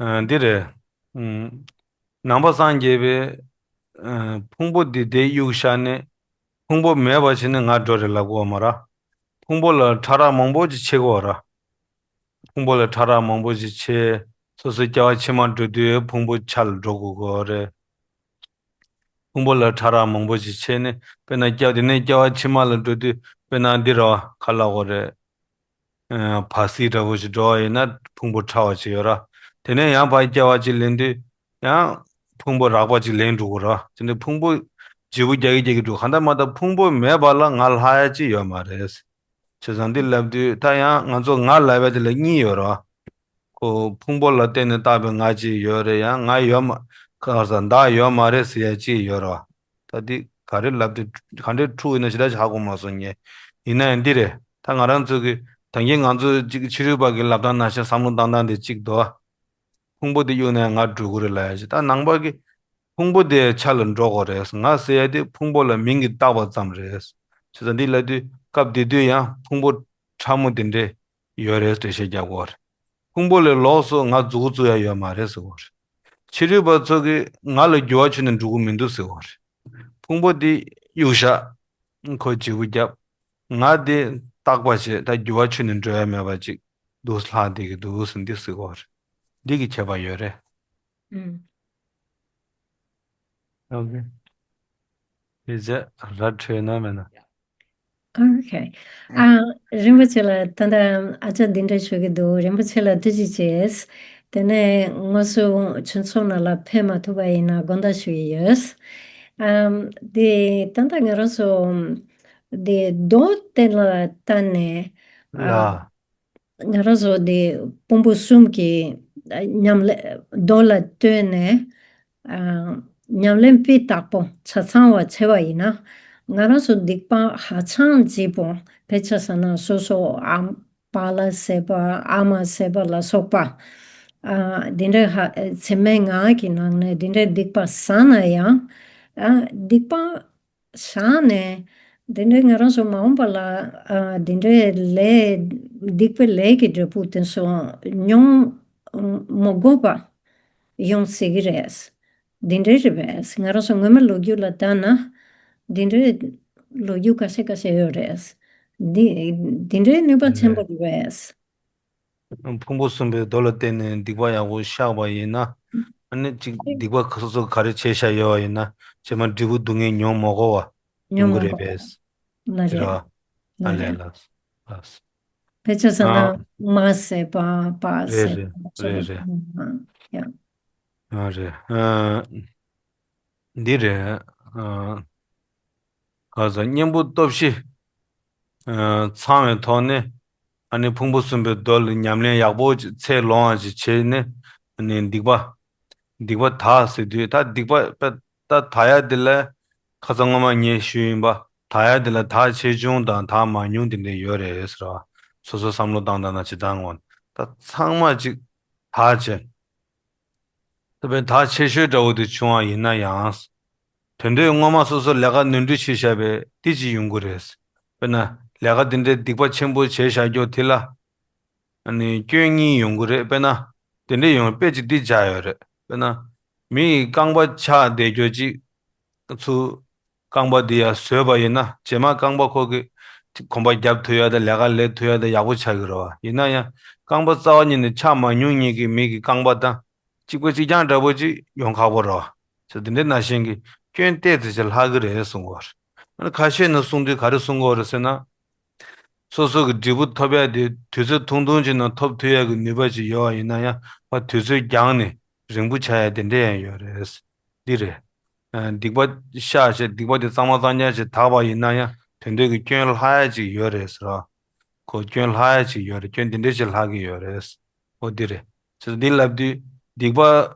ཨ། འདི་རེད། ཨུམ། ནང་པ་སངས་རྒྱས་པའི་ཨ། ཕུང་པོ་འདི་དེ་གཡུག་བཞག་ནས་ཕུང་པོ་མེད་པ་བྱས་ནས་ང་འགྲོ་རེད་ལབ་དགོས་མ་རེད། ཕུང་པོ་ལ་ཕྲ་རགས་མང་པོ་ཅིག་ཕྱེ་དགོས་རེད། ཕུང་པོ་ལ་ཕྲ་རགས་མང་པོ་ཅིག་ཕྱེ། སོ་སོའི་སྐྱེ་བ་ཕྱི་མ་འགྲོ་དུས་ཕུང་པོ་ཆ་ལ་འགྲོ་དགོས་ཀྱི་རེད། ཕུང་པོ་ལ་ཕྲ་རགས་མང་པོ་ཞིག་ཕྱེ་ནས། དཔེར་ན་སྐྱེ་བ་དེ་ནས་སྐྱེ་བ་ཕྱི་མ་ལ་འགྲོ་དུས། དཔེར་ན་འདི་ར་ག་ལབ་དགོས་རེད། ཨ། བར་སྲིད་འདྲ་བོ་ཞིག་འགྲོ་བ་ཡིན་ན་ཕུང་པོ་ཕྲ་བ་ཅིག་ཡོད་ར། དེ་ནས་ཡང་ཕར་སྐྱེ་བ་ཅིག་ལེན་དུས་ཡང་ཕུང་པོ་རགས་པ་ཅིག་ལེན་འགྲོ་དགོས་ར། དེ་ནས་ཕུང་པོ་བརྗེ་པོ་རྒྱག་གི་རྒྱག་གི་འགྲོ། གང་ལྟར་མ་ལྟར་ཕུང་པོ་མེད་པ་ལ་ང་ལྷག་ཡ་ཅིག་ཡོད་མ་རེད། བྱས་ཙང་འདི་ལབ་དུས་ད་ཡང་ང་ཚོ་ང་ལབ་ཡ་དེ་ལ་གཉིས་ཡོད་ར། ཁོ་ཕུང་པོ་ལ་བརྟེན་ནས་བཏགས་པའི་ང་ཅིག་ཡོད་རེད། ཡང་ང་ཡོད་མ། ག་རེ་ཟ། བདག་ཡོད་མ་རེད་ཟེར་ཡ་ཅིག་ཡོད་རེད། ད་འདི་ག་རེ་ལབ་དེ་ག་འདྲའི་འཁྲུག་ཡིན་ན་ཞེ་དྲག་ཧ་གོ་མ་སོང་ངས། ཡིན་ན་ཡང་འདི་རེད། ད་ང་རང་ཚོ་གི་ད་གིན་ང་ཚོ་གཅིག་ཕྱི་རོལ་པ་གི་ལབ་སྟངས་ནང་བཞིན་བསམ་བློ་བཏང་སྟངས་དེ་གཅིག་འདུག་ཕུང་པོ་དེ་གཡུག་ན་ང་འགྲོ་གི་རེད་ལབ་ཡ་ཅིག་ད་ནང་པ་གི་ཕུང་པོ་དེ་ཆ་ལ་འགྲོ་དགོས་རེད། ང་ཟེར་ཡ་དེ་ཕུང་པོ་ལ་མིང་གིས་བཏགས་པ་ཙམ་རེད། བྱས་ཙང་འདི་ལབ་དུས་སྐབས་དེ་དུས་ཡང་ཕུང་པོ་ཕྲ་མོ་དེ་འདྲས་ཡོད་རེད། འགྲེལ་བཤད་རྒྱག་དགོས་རེད། ཕུང་པོ་ལས་ལོགས་སུ་ང་མཛུབ་གུ་བཙུགས་ཡ་ཡོད་མ་རེད་ཟེར་དགོས་རེད། ཕྱི་རོལ་པ་ཚོ་གིས་ང་ལ་འགྱུར་བ་ཁྱོན་ནས་འགྲོ་གི་མི་འདུག་ཟེར་དགོས་རེད། ཕུང་པོ་འདི་གཡུག་བཞག་ཁོ་བརྗེ་པོ་བརྒྱབ། ང་དེ་རྟག་པ་བྱས། ད་འགྱུར་བ་ཁྱོན་ནས་འགྲོ་ཡ་མེད་པ་ཅིག་འདུག་ལྷག་བསྡད་ཀྱི་འདུག་ཟེར་འདི་ཟེར་དགོས་རེད། འདི་གི་ཁྱད་པར་ཡོད་རེད། ཨུམ། ཨོ་ཁེ། དེ་རྗེས་ར་འཕྲོད་ན་མེད་ན། ཨོ་ཁེ། ཨ། རིན་པོ་ཆེ་ལ་ད་ལྟ་ཨ་ཅག་འདི་འདྲ་ཞུ་གི་འདུག་རིན་པོ་ཆེ་ལ་ཐུགས་རྗེ་ཆེ། དེ་ནས་དངོས་སུ་ཁྱོད་ཚོ་ནང་ལ་ཕེབས་མ་ཐུབ་པ་ཡིན་ན་དགོངས་དག་ཞུ་ཡི་ཡོད། ཨམ། དེ་ད་ལྟ་ང་རང་ཚོ་དེ་རྡོ་གཏན་ལ་བཏགས་ནས། ཨ། ལ། ང་རང་ཚོ་འདི་ཕུང་པོ་གསུམ་གྱི་ཉམས་ལེན་རྡོ་ལ་ལྟོས་ནས། ཨ། ཉམས་ལེན་སྤུས་དག་པོ་ཆ་ཚང་བ་བྱས་པ་ཡིན་ན། ང་རང་ཚོ་སྡིག་པ་ཧ་ཅང་ལྗིད་པོ། དཔེ་ཆ་བཞག་ན་སོ་སོ་ཨ། པཱ་ལགས་ཟེར་བ། ཨ་མ་ཟེར་བ་ལ་སོགས་པ། ཨ། འདི་འདྲའི་ཧ། བྱེ་སྨྲེ་ལྔ་གི་ནང་ནས་འདི་འདྲའི་སྡིག་པ་བསགས་ན་ཡང་། ཨ། སྡིག་པ་བཞག་ནས། དེ་འདྲའི་ང་རང་ཚོ་མ་འོངས་པ་ལ། ཨ། དེ་འདྲའི་ལས། སྡིག་པའི་ལས་ཀྱི་འབྲས་བུ་དེ་ཚོ་མྱོང་མ་དགོས་པ་ཡོང་སྲིད་ཀྱི་རེད། དེ་འདྲའི་རེད་པས། ང་རང་ཚོ་སྔོན་མའི་ལོ་རྒྱུས་ལ་བལྟས་ན། དེ་འདྲའི་ལོ་རྒྱུས་ཁ་ཤས་ཁ་ཤས་ཡོད་རེད། དེ། དེ་འདྲའི་ནུས་པ་ཆེན་པོ་རེད་པས། ཕུང་པོ་གསུམ་པའི་རྡོ་ལ་བརྟེན་ནས་སྡིག་པ་ཡག་པོ་བཤགས་པ་ཡིན་ན། ཨ་ནི་གཅིག་སྡིག་པ་སོ་སོ་ག་རེ་བྱས་བཞག་ཡོད་པ་ཡིན་ན། རྗེས་མ་འབྲས་བུ་སྡུག་བསྔལ་མྱོང་མ་དགོས་པ་ཡོང་གི་རེད་པས། ལ་རེད། རེད་པ། ལ་ཨ་ལས། རེད། ལགས། ལགས། དཔེ་ཆ་བཞག་ན། ཨ། མ་ཟེར་བ། པ་ཟེར་བ། རེད་རེད། རེད་རེད། ཡ། ཨ། རེད། ཨ། འདི་རེད། ཨ། ག་ཟེར། གཉེན་པོ་སྟོབས་བཞི། ཨ། ཚང་བའི་ཐོག་ནས། ཨ་ནི་ཕུང་པོ་གསུམ་པའི་རྡོ་ལ་ཉམས་ལེན་ཡག་པོ་ཅིག་ཚད་ལོངས་པ་ཅིག་བྱས་ནས། ཨ་ནི་སྡིག་པ། སྡིག་པ་དག་ཟེར་དུས། ད་སྡིག་པ་དཔེ་ད་དག་ཡ་དེ་ལ། ཁ་སང་སྔོན་མ་ངས་ཞུས་ཡིན་པ། དག་ཡ་དེ་ལ་དག་ཆེ་ཆུང་དང་དག་མང་ཉུང་དེ་འདྲ་ཡོད་རེད་ཟེར་བ། སོ་སོ་བསམ་བློ་བཏང་བཏང་ན་ཇི་ལྟར་འོང་། ད་ཚང་མ་ཅིག་དག་བྱས། ད་དཔེ་དག་ཆེ་ཤོས་འདྲ་བོ་དེ་བྱུང་བ་ཡིན་ན་ཡང་། དོན་དུ་སྔོན་མ་སོ་སོ་ལས་ཀ་ནོར་འཁྲུལ་བྱས་བཞག་པའི་དེ་ཅིག་ཡོང་གི་རེད། དཔེར་ན་ལས་ཀ་དེ་འདྲའི་སྡིག་པ་ཆེན་པོ་བྱས་བཞག་རྒྱུ་དེ་ལ། ཨ་ནི་སྐྱོན་གཉིས་ཡོང་གི་རེད། དཔེར་ན། དེ་འདྲའི་ཡོང་དཔེ་ཅིག་འདི་བྱས་ཡོད་རེད། དཔེར་ན། མི་ཡི་རྐང་པ་ཆག་བསྡད་རྒྱུ་ཅིག་ཚུར། རྐང་པ་འདི་ཡར་བཟོས་པ་ཡིན་ན། རྗེས་མ་རྐང་པ་ཁོ་གི་གོམ་པ་རྒྱབ་ཐུབ་ཡ་དང་ལས་ཀ་ལས་ཐུབ་ཡ་དང་ཡག་པོ་ཆགས་ཀྱི་རེད་པ། ཡིན་ན་ཡང་རྐང་པ་རྩ་བ་ཉིད་ནས་ཆག་མ་མྱོང་མཁན་གྱི་མི་གི་རྐང་པ་དང་གཅིག་པ་གཅིག་རྐྱང་འདྲ་པོ་ཅིག་ཡོང་ཁག་པོ་རེད་པ། ཚེ་འདི་འདྲའི་ནང་བཞིན་གྱི་སྐྱོན་ཏོག་ཙམ་ཅིག་ལྷག་གི་རེད་གསུང་གི་ཡོད་རེད། ཁ་ཤས་ནས་གསུང་དུས་ག་རེ་གསུང་གི་ཡོད་རེད་ཟེར་ན། སོ་སོ་གི་འབྲས་བུ་ཐོབ་ཡ་དེ་དུས་ཚོད་ཐུང་ཐུང་ཅིག་ནང་ཐོབ་ཐུབ་ཡ་གི་ནུས་པ་ཅིག་ཡོད་པ་ཡིན་ན་ཡང་། ཕར་དུས་ཚོད་འགྱངས་ནས་ རིང་པོ་ཆགས་ཡ་དེ་འདྲ་ཡང་ཡོད་རེད། འདི་རེད། ཨ། སྡིག་པ་བཤགས་བྱས་སྡིག་པ་དེ་གཙང་མ་གཙང་རྐྱང་ཞིག་དག་པ་ཡིན་ན་ཡང་དེ་འདྲ་གི་སྐྱོན་ལྷག་ཡ་ཅིག་ཡོད་རེད་ཟེར་བ། ཁོ་སྐྱོན་ལྷག་ཡ་ཅིག་ཡོད་རེད། སྐྱོན་དེ་འདྲ་ཞིག་ལྷག་གི་ཡོད་རེད། འོ་འདི་རེད། བྱས་ཙང་འདི་ལབ་དུས་སྡིག་པ་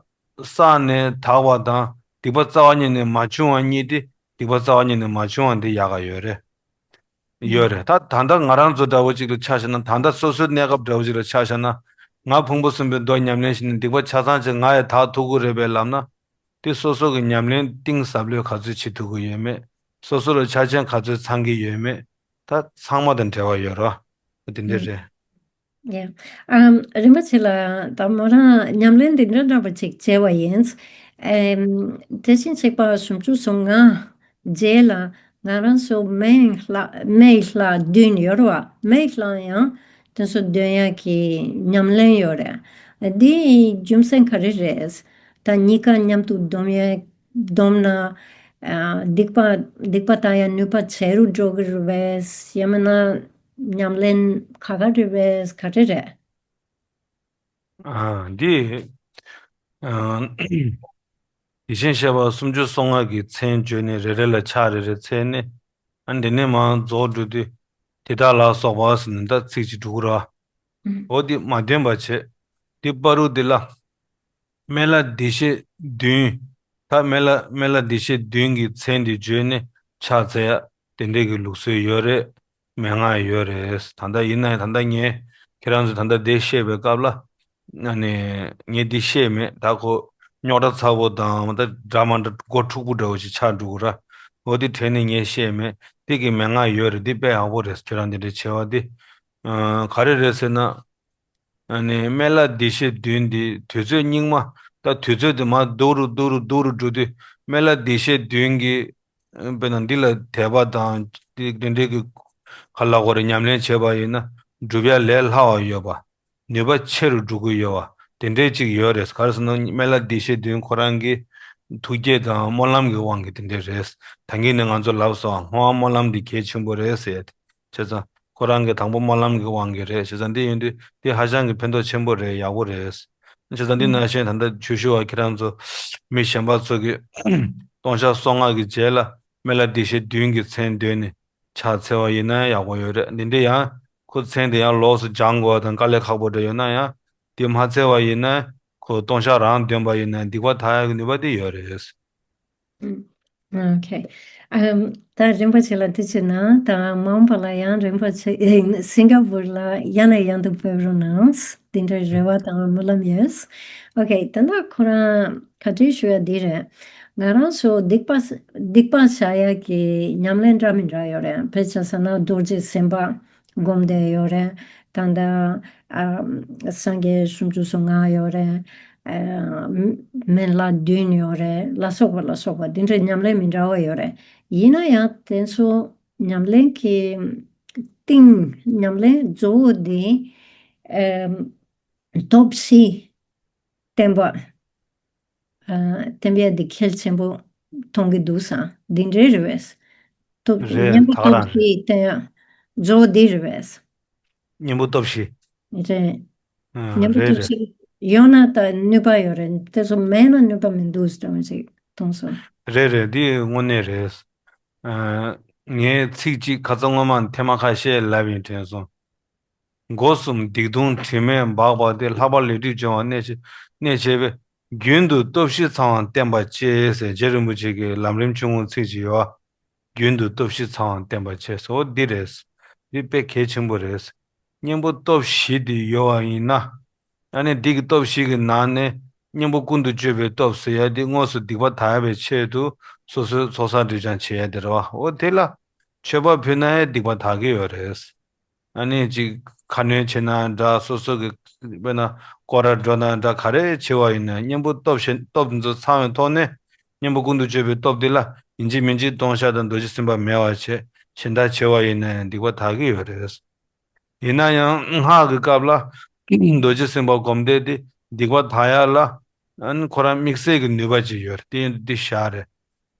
བསགས་ནས་དག་པ་དང་སྡིག་པ་རྩ་བ་ཉིད་ནས་མ་བྱུང་བ་གཉིས་དེ། སྡིག་པ་རྩ་བ་ཉིད་ནས་མ་བྱུང་བ་འདི་ཡག་ག་ཡོད་རེད། ཡོད་རེད། ད་ད་ལྟ་ང་རང་ཚོ་འདྲ་བོ་ཅིག་ལ་ཆ་བཞག་ན། ད་ལྟ་སོ་སོའི་གནས་སྐབས་འདྲ་བོ་ཅིག་ལ་ཆ་བཞག་ན། ང་ཕུང་པོ་གསུམ་པའི་མདོ་ཉམས་ལེན་བྱས་ནས་སྡིག་པ་ཆ་ཚང་ཅིག་ང་ཡི་དག་ཐུབ་ཀྱི་རེད་པས་ལབ་ན། དེ་སོ་སོ་གི་ཉམས་ལེན་གཏིང་ཟབ་ལོས་ག་ཚོད་བྱེད་ཐུབ་ཀྱི་ཡོད་མེད། སོ་སོ་ལ་ཆ་རྐྱེན་ག་ཚོད་ཚང་གི་ཡོད་མེད། ད་ཚང་མ་དང་འབྲེལ་བ་ཡོད་རེད། འོ་དེ་འདྲ་རེད། ཡ། ཨམ། རིན་པོ་ཆེ་ལགས། ད་མོ་རང་ཉམས་ལེན་འདི་འདྲ་འདྲ་པོ་ཅིག་བྱས་པ་ཡིན། ཨེམ། དེ་བཞིན་གཤེགས་པ་སུམ་ཅུ་སོ་ལྔ་རྗེས་ལ་ང་རང་ཚོ་མེ་ལྷ་མེ་ལྷ་བདུན་ཡོད་རེད་བ། མེ་ལྷ་ཡང་དེ་ཚོ་འདོན་ཡག་གི་ཉམས་ལེན་ཡོད་རེད། འདིའི་རྒྱུ་མཚན་ག་རེ་རེད། ད་གཉིས་ཀ་མཉམ་དུ་བསྡོམས་ཡ་བསྡོམས་ན། ཨ། སྡིག་པ་སྡིག་པ་དག་ཡ་ནུས་པ་ཇེ་རུ་འགྲོ་གི་རེད་པས། ཡང་མིན་ན་ཉམས་ལེན་ཁག་ཁག་རེད་པས། ག་རེ་རེད། ཨ། འདི། ཨ། དེ་བཞིན་གཤེགས་པ་སུམ་ཅུ་སོ་ལྔ་གི་མཚན་བརྗོད་ནས་རེ་རེ་ལ་ཕྱག་རེ་རེ་འཚལ་ནས། ཨ། འདི་ནས་མར་རྫོགས་འགྲོ་དུས། དེ་དག་ལ་སོགས་པ་ཟེར་ནས་ད་ཚིག་གཅིག་འགྲོ་གི་རེད་བ། ཨུ། འོ་འདི་མ་འདོན་པ་བྱས། འདི་བར་དུ་འདི་ལ། སྨན་བླ་བདེ་གཤེགས་བདུན། ད་སྨན་བླ་སྨན་བླ་བདེ་གཤེགས་བདུན་གྱི་མཚན་འདི་བརྗོད་ནས་ཕྱག་འཚལ་ཡ་དེ་འདྲས་ཀྱི་ལུགས་སྲོལ་ཡོད་རེད། མན་ངག་ཡོད་རེད། ད་ལྟ་ཡིན་ན་ཡང་ད་ལྟ་ངས་ཁྱེད་རང་ཚོ་ད་ལྟ་འདི་བཤད་པའི་སྐབས་ལ། ཨ་ནི་ངས་འདི་བཤད་མེད། ད་ཁོ་རྙོག་དྲ་ཚ་པོ་དང་ད་འདྲ་མ་འདྲ་མགོ་འཁྲུག་པོ་འདྲ་བོ་ཞིག་ཆགས་འགྲོ་གི་ར། འོ་འདི་དྲན་ནས་ངས་བཤད་མེད། འདི་གི་མན་ངག་ཡོད་རེད། འདི་དཔེ་ཡག་པོ་རེད། ཁྱེད་རང་འདི་འདྲས་བྱས་པ་འདི། ཨ། ག་རེ་རེད་ཟེར་ན། ཨ་ནི་སྨན་བླ་བདེ་གཤེགས་བདུན་འདི་དུས་ཚོད་སྙིགས་མ། ད་དུས་ཚོད་དེ་མར་སྡུག་རུ་སྡུག་རུ་སྡུག་རུ་འགྲོ་དུས་སྨན་བླ་བདེ་གཤེགས་བདུན་གྱི། དཔེར་ན་འདི་ལ་དད་པ་དང་འདི་འདི་འདྲའི་གི་ག་ལ་གོ་རེ་ཉམས་ལེན་བྱས་པ་ཡིན་ན་སྒྲུབ་ཡ་ལས་སླ་བ་ཡོད་པ། ནུས་པ་ཆེ་རུ་འགྲོ་གི་ཡོད་པ་དེ་འདྲའི་ཅིག་ཡོད་རེད། ག་རེ་ཟེར་ན་སྨན་བླ་བདེ་གཤེགས་བདུན་ཁོ་རང་གི་ཐུགས་བསྐྱེད་དང་སྨོན་ལམ་གྱི་དབང་གིས་དེ་འདྲ་རེད། ད་གིན་ནས་ང་ཚོ་ལབ་སོང་། སྔོན་སྨོན་ལམ་འདི་གལ་ཆེན་པོ་རེད་ཟེར། བྱས་ཙང་ཁོ་རང་གི་དང་པོ་སྨོན་ལམ་གྱི་དབང་གིས་རེད། བྱས་ཙང་འདི་ཡིན་དུས་འདི་ཧ་ཅང་གི་ཕན་ཐོགས་ཆེན་པོ་རེད། ཡག་པོ་རེད། བྱས་ཙང་འདི་ནང་བཞིན་ད་ལྟ་ཆོས་ཞུ་བ་ཁྱེད་རང་ཚོ་མི་གཞན་པ་ཚོ་གིས་སྟོང་ཕྲག་སོ་ལྔ་གི་རྗེས་ལ་སྨན་བླ་བདེ་གཤེགས་བདུན་གྱི་མཚན་འདོན་ནས་ཕྱག་འཚལ་བ་ཡིན་ན་ཡག་པོ་ཡོད་རེད། འདི་འདྲ་ཡང་ཁོ་མཚན་དེ་ཡང་ལོགས་སུ་སྦྱང་དགོས་པ་དང་དཀའ་ལས་ཁག་པོ་འདྲ་ཡོད་ན་ཡང་དེ་མ་འཚལ་བ་ཡིན་ན་ཁོ་སྟོང་ཕྲག་རང་འདོན་པ་ཡིན་ན་སྡིག་པ་དག་ཡག་གི་ནུས་པ་དེ་ཡོད་རེད། ཨོ་ཁེ། ཨམ། ད་རིན་པོ་ཆེ་ལ་དེ་བྱས་ན་ད་མ་འོངས་པ་ལ་ཡང་རིན་པོ་ཆེ་སིང་ག་པུར་ལ་ཡང་ནས་ཡང་དུ་ཕེབས་རོགས་གནང་། དེ་འདྲའི་རེ་བ་དང་སྨོན་ལམ་ཡོད། ཨོ་ཁེ། ད་ལྟ་ཁོ་རང་བཀའ་འདྲི་ཞུ་ཡ་འདི་རེད། ང་རང་ཚོ་སྡིག་པ་སྡིག་པ་བཤགས་ཡ་གི་ཉམས་ལེན་འདྲ་མི་འདྲ་ཡོད་རེད། དཔེ་ཆ་བཞག་ན་རྡོ་རྗེ་སེམས་དཔའ་སྒོམ་བསྡད་ཡོད་རེད། ད་ལྟ་ཨ་སངས་རྒྱས་སུམ་ཅུ་སོ་ལྔ་ཡོད་རེད། ཨ་སྨན་བླ་བདུན་ཡོད་རེད། ལ་སོགས་པ་ལ་སོགས་པ་འདི་འདྲའི་ཉམས་ལེན་མི་འདྲ་བ་ཡོད་རེད། ཡིན་ན་ཡང་དེ་ཚོ་ཉམས་ལེན་གྱི་སྟེང་ཉམས་ལེན་གཙོ་བོ་འདི་ཨ་སྟོབས་བཞི་བསྟན་པ། ཨ་བསྟན་པ་འདི་གལ་ཆེན་པོ་མཐོང་གི་འདུག་སམ། འདི་འདྲའི་རེད་པས། སྟོབས་རེད། གཉེན་པོ་ད་ག་སྟོབས་རང་རེད། བཞི་བསྟན་ཡ་གཙོ་བོ་འདི་རེད་པས། གཉེན་པོ་སྟོབས་བཞི། རེད། ཨ་གཉེན་པོ་རེད་སྟོབས་རེད། བཞི་ཡོད་ན་ད་ནུས་པ་ཡོད་རེད། དེ་ཚོ་མེད་ན་ནུས་པ་མི་འདུག་ཟེར་བ་ཞིག་མཐོང་སོང་། རེད་རེད། འདི་དངོས་གནས་རེད། ཨ་ངས་ཚིག་གཅིག་ཁ་ཚ་སྔོན་མ་ཐེངས་མ་ཁ་ཤས་ལབ་ཡིན་དྲན་སོང་། སྒོ་གསུམ་སྡིག་ལྟུང་དྲི་མས་སྦགས་པ་དེ། ལྷག་པར་ལས་སྒྲིབ་སྦྱོང་བ་གནད་ཆེ་གནད་ཆེ་བས། རྒྱུན་དུ་སྟོབས་བཞི་ཚང་བ་བསྟེན་པ་གཅེས་ཟེར་རྗེ་རིན་པོ་ཆེ་གི་ལམ་རིམ་ཆུང་ངུ་ཚིག་ཅིག་ཡོད། རྒྱུན་དུ་སྟོབས་བཞི་ཚང་བ་བསྟེན་པ་གཅེས་སོ་འདི་རེད། འདི་དཔེ་གལ་ཆེན་པོ་རེད། གཉེན་པོ་སྟོབས་བཞི་དེ་ཡོད་པ་ཡིན་ན། ཨ་ནི་འདི་གི་སྟོབས་བཞི་གི་ནང་ནས་གཉེན་པོ་ཀུན་ཏུ་སྤྱོད་པའི་སྟོབས་ཟེར་ཡ་འདི་དངོས་སུ་སྡིག་པ་དག་པའི་ཆེད་དུ་སོ་སོའི་ཚོགས་བསགས་སྒྲིབ་སྦྱང་བྱེད་ཡ་དེ་རེད་བ། འོ་དེ་ལ་མཆོད་པ་ཕུལ་ན་ཡང་སྡིག་པ་དག་གི་ཡོད་རེད། ཨ་ནི་ཅིག་ཁ་སྣོན་བྱེད་ན་འདྲ། སོ་སོ་གི་དཔེར་ན་སྐོར་ར་འགྲོ་ན་འདྲ། ག་རེ་བྱེད་པ་ཡིན་ན་གཉེན་པོ་སྟོབས་ཞན་སྟོབས་འདི་ཚོ་ཚང་བའི་ཐོག་ནས་གཉེན་པོ་ཀུན་ཏུ་སྤྱོད་པའི་སྟོབས་འདི་ལ་ཡིན་གཅིག་མིན་གཅིག་ལྟུང་བཤགས་དང་རྡོ་རྗེ་སེམས་དཔའ་མེད་པ་བྱེད་གཞན་དག་བྱེད་པ་ཡིན་ན་ཡང་སྡིག་པ་དག་གི་ཡོད་རེད། ཡིན་ན་ཡང་སྔགས་ཀྱི་སྐབས་ལ་རྡོ་རྗེ་སེམས་དཔའ་སྒོམ་བཟླས་དེ་སྡིག་པ་དག་ཡག་ལ་ཨ་ནི་ཁོ་རང་དམིགས་བསལ་གྱི་ནུས་པ་ཅིག་ཡོད་རེད། དེ་ཡིན་དུས་འདི་བཞག་རེད།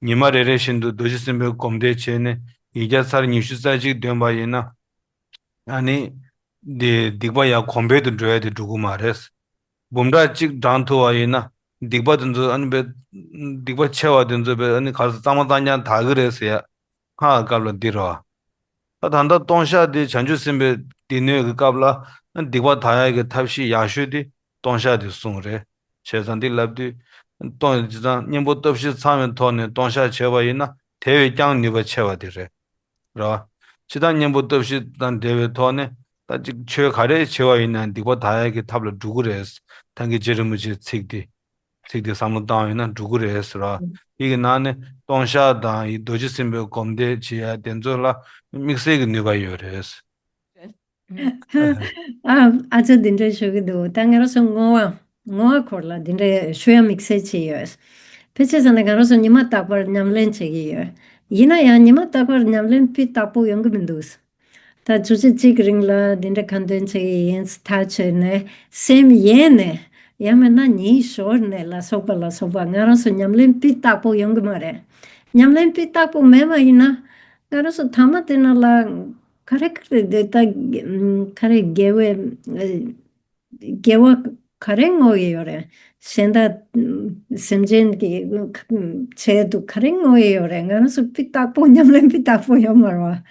ཉི་མ་རེ་རེ་བཞིན་དུ་རྡོ་རྗེ་སེམས་དཔའི་སྒོམ་བཟླས་བྱས་ནས་ཡིག་བརྒྱ་ཚར་ཉི་ཤུ་རྩ་གཅིག་འདོན་པ་ཡིན་ན། ཨ་ནི། འདི་སྡིག་པ་ཡང་གོང་འཕེལ་དུ་འགྲོ་ཡ་དེ་འགྲོ་གི་མ་རེད། འབུམ་ཕྲག་གཅིག་བགྲང་ཐུབ་པ་ཡིན་ན་ སྡིག་པ་དེ་ཚོ་ཨ་ནི་བས་སྡིག་པ་ཆེ་བ་དེ་ཚོ་བས་ཨ་ནི་ག་རེ་ཟེར་གཙང་མ་གཙང་རྐྱང་དག་གི་རེད་ཟེར་ཡ། སྔགས་ཀྱི་སྐབས་ལ་འདི་རེད་བ། ད་ད་ལྟ་ལྟུང་བཤགས་འདི་བྱང་ཆུབ་སེམས་དཔའི་སྡེ་སྣོད་ཀྱི་སྐབས་ལ་སྡིག་པ་དག་ཡག་གི་ཐབས་ཤེས་ཡག་ཤོས་དེ་ལྟུང་བཤགས་དེ་གསུངས་རེད། བྱས་ཙང་འདི་ལབ་དུས་ལྟུང་བྱས་ཙང་གཉེན་པོ་སྟོབས་བཞི་ཚང་བའི་ཐོག་ནས་ལྟུང་བཤགས་བྱས་པ་ཡིན་ན་དེ་བས་ཀྱང་ནུས་པ་ཆེ་བ་དེ་རེད། རེད་བ། ཇི་ལྟར་གཉེན་པོ་སྟོབས་བཞི་དང་འབྲེལ་བའི་ཐོག་ནས་ད་ཅིག་ཆོས་ག་རེ་བྱས་པ་ཡིན་ན་སྡིག་པ་དག་ཡག་གི་ཐབས་ལ་འགྲོ་གི་རེད། ཐང་གི་རྗེ་རིན་པོ་ཆེའི་ཚིག་འདི། ཚིག་དེ་བསམ་བློ་བཏང་ཡོད་ན་འགྲོ་གི་རེད་ཟེར་བ། ཡི་གེ་ནང་ནས་ལྟུང་བཤགས་དང་ཡི་རྡོ་རྗེ་སེམས་དཔའི་སྒོམ་བཟླས་བྱེད་ཡ་དེ་ཚོ་ལ་དམིགས་བསལ་གྱི་ནུས་པ་ཡོད་རེད། ཨ་ཨ་ཅག་འདི་འདྲ་ཞུ་གི་འདུག་ད་ང་རང་ཚོ་བསྔོ་བ་བསྔོ་བ་སྐོར་ལ་འདི་འདྲ་ཞུ་ཡ་དམིགས་བསལ་བྱས་ཡོད། ཕལ་ཆེར་ཟེར་ན་ང་རང་ཚོ་ཉི་མ་རྟག་པར་ཉམས་ལེན་བྱེད་ཀྱི་ཡོད། ཡིན་ན་ཡང་ཉི་མ་རྟག་པར་ཉམས་ལེན་སྤུས་དག་པོ་ཡོང་གི་མི་འདུག་ད་ཆུ་ཚོད་གཅིག་རིང་ལ་འདི་འདྲ་ཁ་འདོན་བྱེད་ཀྱི་ཡིན་ཐག་ཆོད་ནས་སེམས་ཡེངས་ནས་ཡང་མིན་ན་ཉིན་ཞོར་ནས་ལ་སོགས་པ་ལ་སོགས་པ་ང་རང་ཚོ་ཉམས་ལེན་སྤུས་དག་པོ་ཡོང་གི་མ་རེད། ཉམས་ལེན་སྤུས་དག་པོ་མེད་པ་ཡིན་ན་ང་རང་ཚོ་ཐ་མ་དེ་ན་ལ་ག་རེ་ག་རེ་འདི་ལྟ་ག་རེ་དགེ་བའི་དགེ་བ་ག་རེ་བསྔོ་ཡི་ཡོད་རེད། གཞན་དག་སེམས་ཅན་གྱི་ཆེད་དུ་ག་རེ་བསྔོ་ཡི་ཡོད་རེད། ང་རང་ཚོ་སྤུས་དག་པོ་ཉམས་ལེན་སྤུས་དག་པོ་ཡོད་མ་རེད་བ།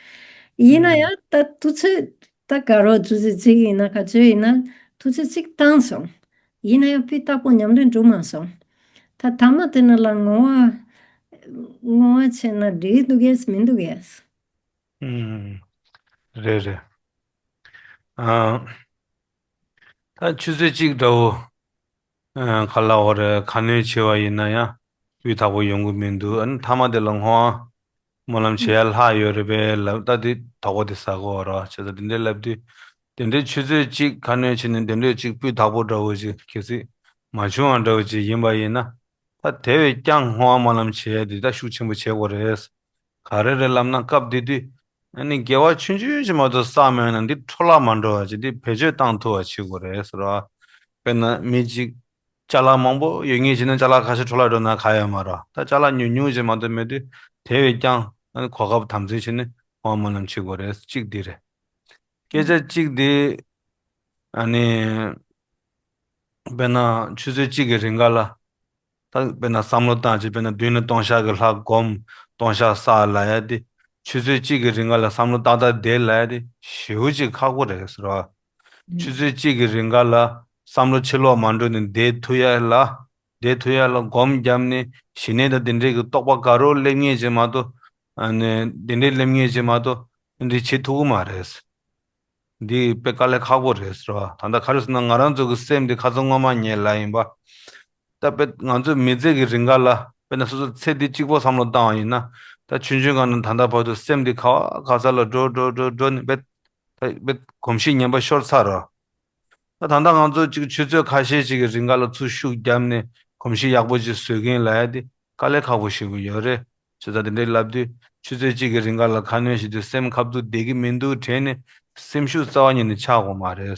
ཡིན་ན་ཡང་ད་དུས་ཚོད་ད་ག་རོ་ཆུ་ཚོད་གཅིག་ཡིན་ན་ག་ཚོད་ཡིན་ན་དུས་ཚོད་གཅིག་བཏང་སོང་། ཡིན་ན་ཡང་སྤུས་དག་པོ་ཉམས་ལེན་འགྲུབ་མ་སོང་། ད་ཐ་མ་དེ་ན་ལ་བསྔོ་བ་བསྔོ་བ་བྱས་ན་འགྲིག་འདུག་གས་མི་འདུག་གས། ཨུམ། རེད་རེད། ཨ། ད་ཆུ་ཚོད་གཅིག་འདྲ་བོ། ཨ། ག་ལ་བ་རེད། ཁ་སྣོན་བྱས་པ་ཡིན་ན་ཡང་སྤུས་དག་པོ་ཡོང་གི་མི་འདུག་ཨ་ནི་མཐའ་མ་དེ་ལ་བསྔོ་བ་སྨོན་ལམ་བྱེད་ཡ་ལྷག་ཡོད་རེད་པས་ལབ། ད་དེ་དོགས་པ་དེ་ཟ་གོ་ར། བྱས་ཙང་དེ་འདྲའི་ལབ་དུས་དེ་འདྲའི་ཆུ་ཚོད་གཅིག་ཁ་སྣོན་བྱས་ནས་དེ་འདྲའི་གཅིག་སྤུས་དག་པོ་འདྲ་བོ་ཅིག་གལ་སྲིད་མ་བྱུང་བ་འདྲ་བོ་ཅིག་ཡིན་པ་ཡིན་ན། ད་དེ་བས་ཀྱང་བསྔོ་བ་སྨོན་ལམ་བྱེད་ཡ་དེ་ད་ཤུགས་ཆེན་པོ་བྱེད་དགོས་རེད། ག་རེ་རེད་ལབ་ན་སྐབས་དེ་དུས་ཨ་ནི་དགེ་བ་ཆུང་ཆུང་ཞིག་མ་གཏོགས་བསགས་མེད་ན་འདི་འཕྲོ་བརླག་མ་འགྲོ་བ་ཅིག་འདི་བེད་སྤྱོད་བཏང་ཐུབ་པ་བྱེད་དགོས་རེད་ཟེར་བ། དཔེར་ན་མི་གཅིག་ཅ་ལག་མང་པོ་ཡོད་ངེས་བྱས་ན་ཅ་ལག་ཁ་ཤས་འཕྲོ་བརླག་འགྲོ་ན་ག་ཡོད་མ་རེད། ད་ཅ་ལག་ཉུང་ཉུང་ཞིག་མ་གཏོགས་མེད་དུས་དེ་བས་ཀྱང་ཨ་ནི་གོ་སྐབས་དམ་འཛིན་བྱས་ནས་བསྔོ་བ་སྨོན་ལམ་བྱེད་དགོས་རེད། གཅིག་འདི་རེད། སྐད་ཆ་གཅིག་འདི་ཨ་ནི་དཔེར་ན་ཆུ་ཚོད་གཅིག་གི་རིང་ག་ལ། ད་དཔེར་ན་བསམ་བློ་བཏང་བྱས་དཔེར་ན་མདུན་ལ་ལྟུང་བཤགས་ཀྱི་ལྷ་སྒོམ། ལྟུང་བཤགས་བསགས་ལབ་ཡ་དེ་ཆུ་ཚོད་གཅིག་གི་རིང་ག་ལ་བསམ་བློ་ཏག་ཏག་བསྡད་ལབ་ཡ་དེ་ཞེ་པོ་ཅིག་ཁག་པོ་རེད་ཟེར་བ། ཆུ་ཚོད་གཅིག་གི་རིང་ག་ལ་བསམ་བློ་ཕྱི་ལོགས་མ་འགྲོ་ནས་བསྡད་ཐུབ་ཡ་ལ། བསྡད་ཐུབ་ཡ་ལ་སྒོམ་བརྒྱབ་ནས་ཞི་གནས་དང་དེ་འདྲའི་གི་རྟོགས་པ་དགའ་རབ་སླེབས་ངེས་ཅིག་མ་གཏོགས། ཨ་ནི་དེ་འདྲའི་སླེབས་ངེས་ཅིག་མ་གཏོགས་འདི་བྱེད་ཐུབ་ཀྱི་མ་རེད། འདི་དཔེ་དཀའ་ལས་ཁག་པོ་རེད་ཟེར་བ། ད་ལྟ་ག་རེ་ཟེར་ན་ང་རང་ཚོ་གི་སེམས་འདི་ཁ་སང་སྔོན་མ་ངས་ལབ་ཡིན་པ། ད་དཔེ་ང་ཚོ་མི་ཚེ་གི་རིང་ག་ལ་དཔེར་ན་སོ་སོ་ཚེ་འདི་གཅིག་པོ་བསམ་བློ་བཏང་བ་ཡིན་ན། ད་ཆུང་ཆུང་སྒང་ནས་ད་ལྟ་བར་དུ་སེམས་འདི་ག་བ་ག་ས་ལ་འགྲོ་འགྲོ་འགྲོ་འགྲོ་ནས་དཔེ་ད་དཔེ་གོམས་གཤིས་ངན་པ་ཤོར་ཚར་རོ། ད་ད་ལྟ་ང་ཚོ་གཅིག་ཆུ་ཚོད་ཁ་ཤས་ཅིག་གི་རིང་ག་ལ་ཚུར་ཤུགས་བརྒྱབ་ནས་གོམས་གཤིས་ཡག་པོ་ཅིག་བཟོ་གིན་ལབ་ཡ་དེ་དཀའ་ལས་ཁག་པོ་ཞེ་པོ་ཡོད་རེད། བྱས་ཙང་དེ་འདྲའི་ལབ་དུས་ཆུ་ཚོད་གཅིག་གི་རིང་ག་ལ་ཁ་སྣོན་བྱེད་དུས་སེམས་ཁ་ཐུག་བསྡད་ཀྱི་མི་འདུག་དྲན་ནས་སེམས་ཤུགས་རྩ་བ་ཉིད་ནས་ཆག་དགོས་མ་རེད།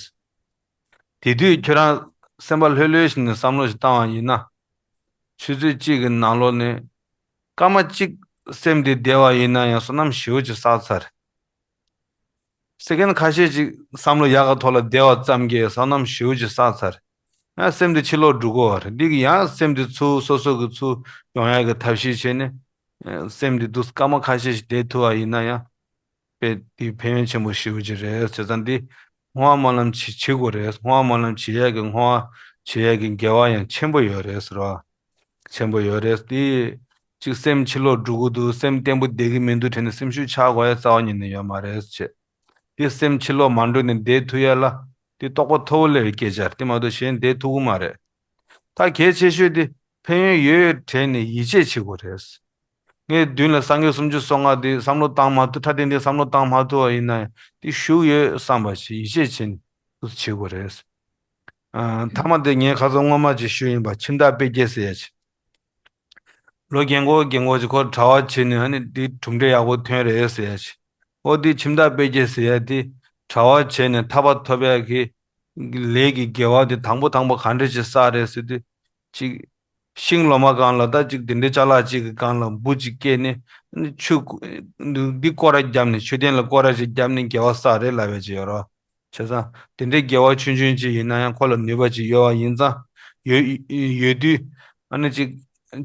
དེ་དུས་ཁྱོད་རང་སེམས་པ་ལྷོད་ལྷོད་བྱས་ནས་བསམ་བློ་ཞིག་བཏང་བ་ཡིན་ན། ཆུ་ཚོད་གཅིག་གི་ནང་ལོགས་ནས་སྐར་མ་གཅིག་སེམས་དེ་བདེ་བ་ཡིན་ན་ཡང་བསོད་ནམས་ཞེ་པོ་ཅིག་བསགས་ཚར། སེ་ཀེན་ཁ་ཤས་ཅིག་བསམ་བློ་ཡག་ག་ཐོག་ལ་བདེ་བ་ཙམ་གྱིས་བསོད་ནམས་ཞེ་པོ་ཅིག་བསགས་ཚར། ཡང་སེམས་དེ་ཕྱི་ལོགས་འགྲོ་གི་ཡོད་རེད། འདི་གི་ཡང་སེམས་དེ་ཚུར་སོ་སོ་གི་ཚུར་ཡོང་ཡག་གི་ཐབས་ཤེས་བྱས་ནས། སེམས་དེ་འདུག་སྐར་མ་ཁ་ཤས་ཤིག་བསྡད་ཐུབ་པ་ཡིན་ན་ཡང་། དཔེ་འདི་ཕན་ཡོན་ཆེན་པོ་ཞེ་པོ་ཅིག་རེད། བྱས་ཙང་འདི་བསྔོ་བ་སྨོན་ལམ་བྱེད་བྱེད་དགོས་རེད། བསྔོ་བ་སྨོན་ལམ་བྱེད་ཡག་གི་བསྔོ་བ་བྱེད་ཡག་གི་དགེ་བ་ཡང་ཆེན་པོ་ཡོད་རེད་ཟེར་བ། ཆེན་པོ་ཡོད་རེད། དེ་གཅིག་སེམས་ཕྱི་ལོགས་འགྲོ་གི་འདུག་སེམས་བརྟན་པོ་བསྡད་ཀྱི་མི་འདུག་དྲན་ནས་སེམས་ཤུགས་ཆག་དགོས་ཡ་རྩ་བ་ཉིད་ནས་ཡོད་མ་རེད་ཅེས། དེ་སེམས་ཕྱི་ལོགས་མ་འགྲོ་ནས་བསྡད་ཐུབ་ཡ་ལ་དེ་རྟོགས་པ་མཐོ་བོ་སླེབས་པའི་སྐད་ཆ་རེད། དེ་མ་གཏོགས་གཞན་བསྡད་ཐུབ་ཀྱི་མ་རེད། ད་གལ་ཆེ་ཤོས་དེ་ཕན་ཡོན་ཡོད་དྲན་ནས་ཡིད་ཆེས་བྱེད་དགོས་རེད། ངའི་མདུན་ལ་སངས་རྒྱས་སུམ་ཅུ་སོ་ལྔ་དེ་བསམ་བློ་བཏང་མ་ཐུབ། ཕྲ་སྟེང་དེ་བསམ་བློ་བཏང་མ་ཐུབ་པ་ཡིན་ན་ཡང་དེ་ཞུགས་ཡོད་བསམ་པ་ཞིག་ཡིད་ཆེས་བྱས་ནས་འདུག་སེ་བྱེད་དགོས་རེད། ཨ། མཐའ་མ་དེ་ངས་ཁ་སང་སྔོན་མ་ཅིག་ཞུས་ཡིན་པ། ཁྱིམ་བདག་དཔེ་རྒྱལ་ཟེར་ཡ་ཅིག་ལོ་རྒན་གོག་རྒན་གོག་ཅིག་ཁོ་གྲྭ་པ་བྱས་ནས་ཨ་ནི་འདི་གྲུབ་འབྲས་ཡག་པོ་ཐོན་རེད་ཟེར་ཡ་ཅིག་འོ་འདི་ཁྱིམ་བདག་དཔེ་རྒྱལ་ཟེར་ཡ་འདི་གྲྭ་པ་བྱས་ནས་ཐར་པ་ཐོབ་ཡ་གི་ལས་ཀྱི་དགེ་བ་འདི་དང་པོ་དང་པོ་ག་འདྲ་ཅིག་བསགས་རེད་ཟེར་དུས། ཅིག་ཤིང་ལོ་མ་སྒང་ལ་ད་ཅིག་འདི་འདྲའི་ཅ་ལག་ཅིག་གི་སྒང་ལ་འབུ་ཅིག་སྐྱེས་ནས་ཨ་ནི་ཆུ་འདི་སྐོར་ར་བརྒྱབ་ནས་མཆོད་རྟེན་ལ་སྐོར་ར་ཅིག་བརྒྱབ་ནས་དགེ་བ་བསགས་རེད་ལབ་ཡ་ཅིག་ཡོད་རེད། བྱས་ཙང་དེ་འདྲའི་དགེ་བ་ཆུང་ཆུང་ཅིག་ཡིན་ན་ཡང་ཁོ་ལ་ནུས་པ་ཅིག་ཡོད་པ་ཡིན་ཙང་ ཡོད་ཡོད་དུས། ཨ་ནི་ཅིག་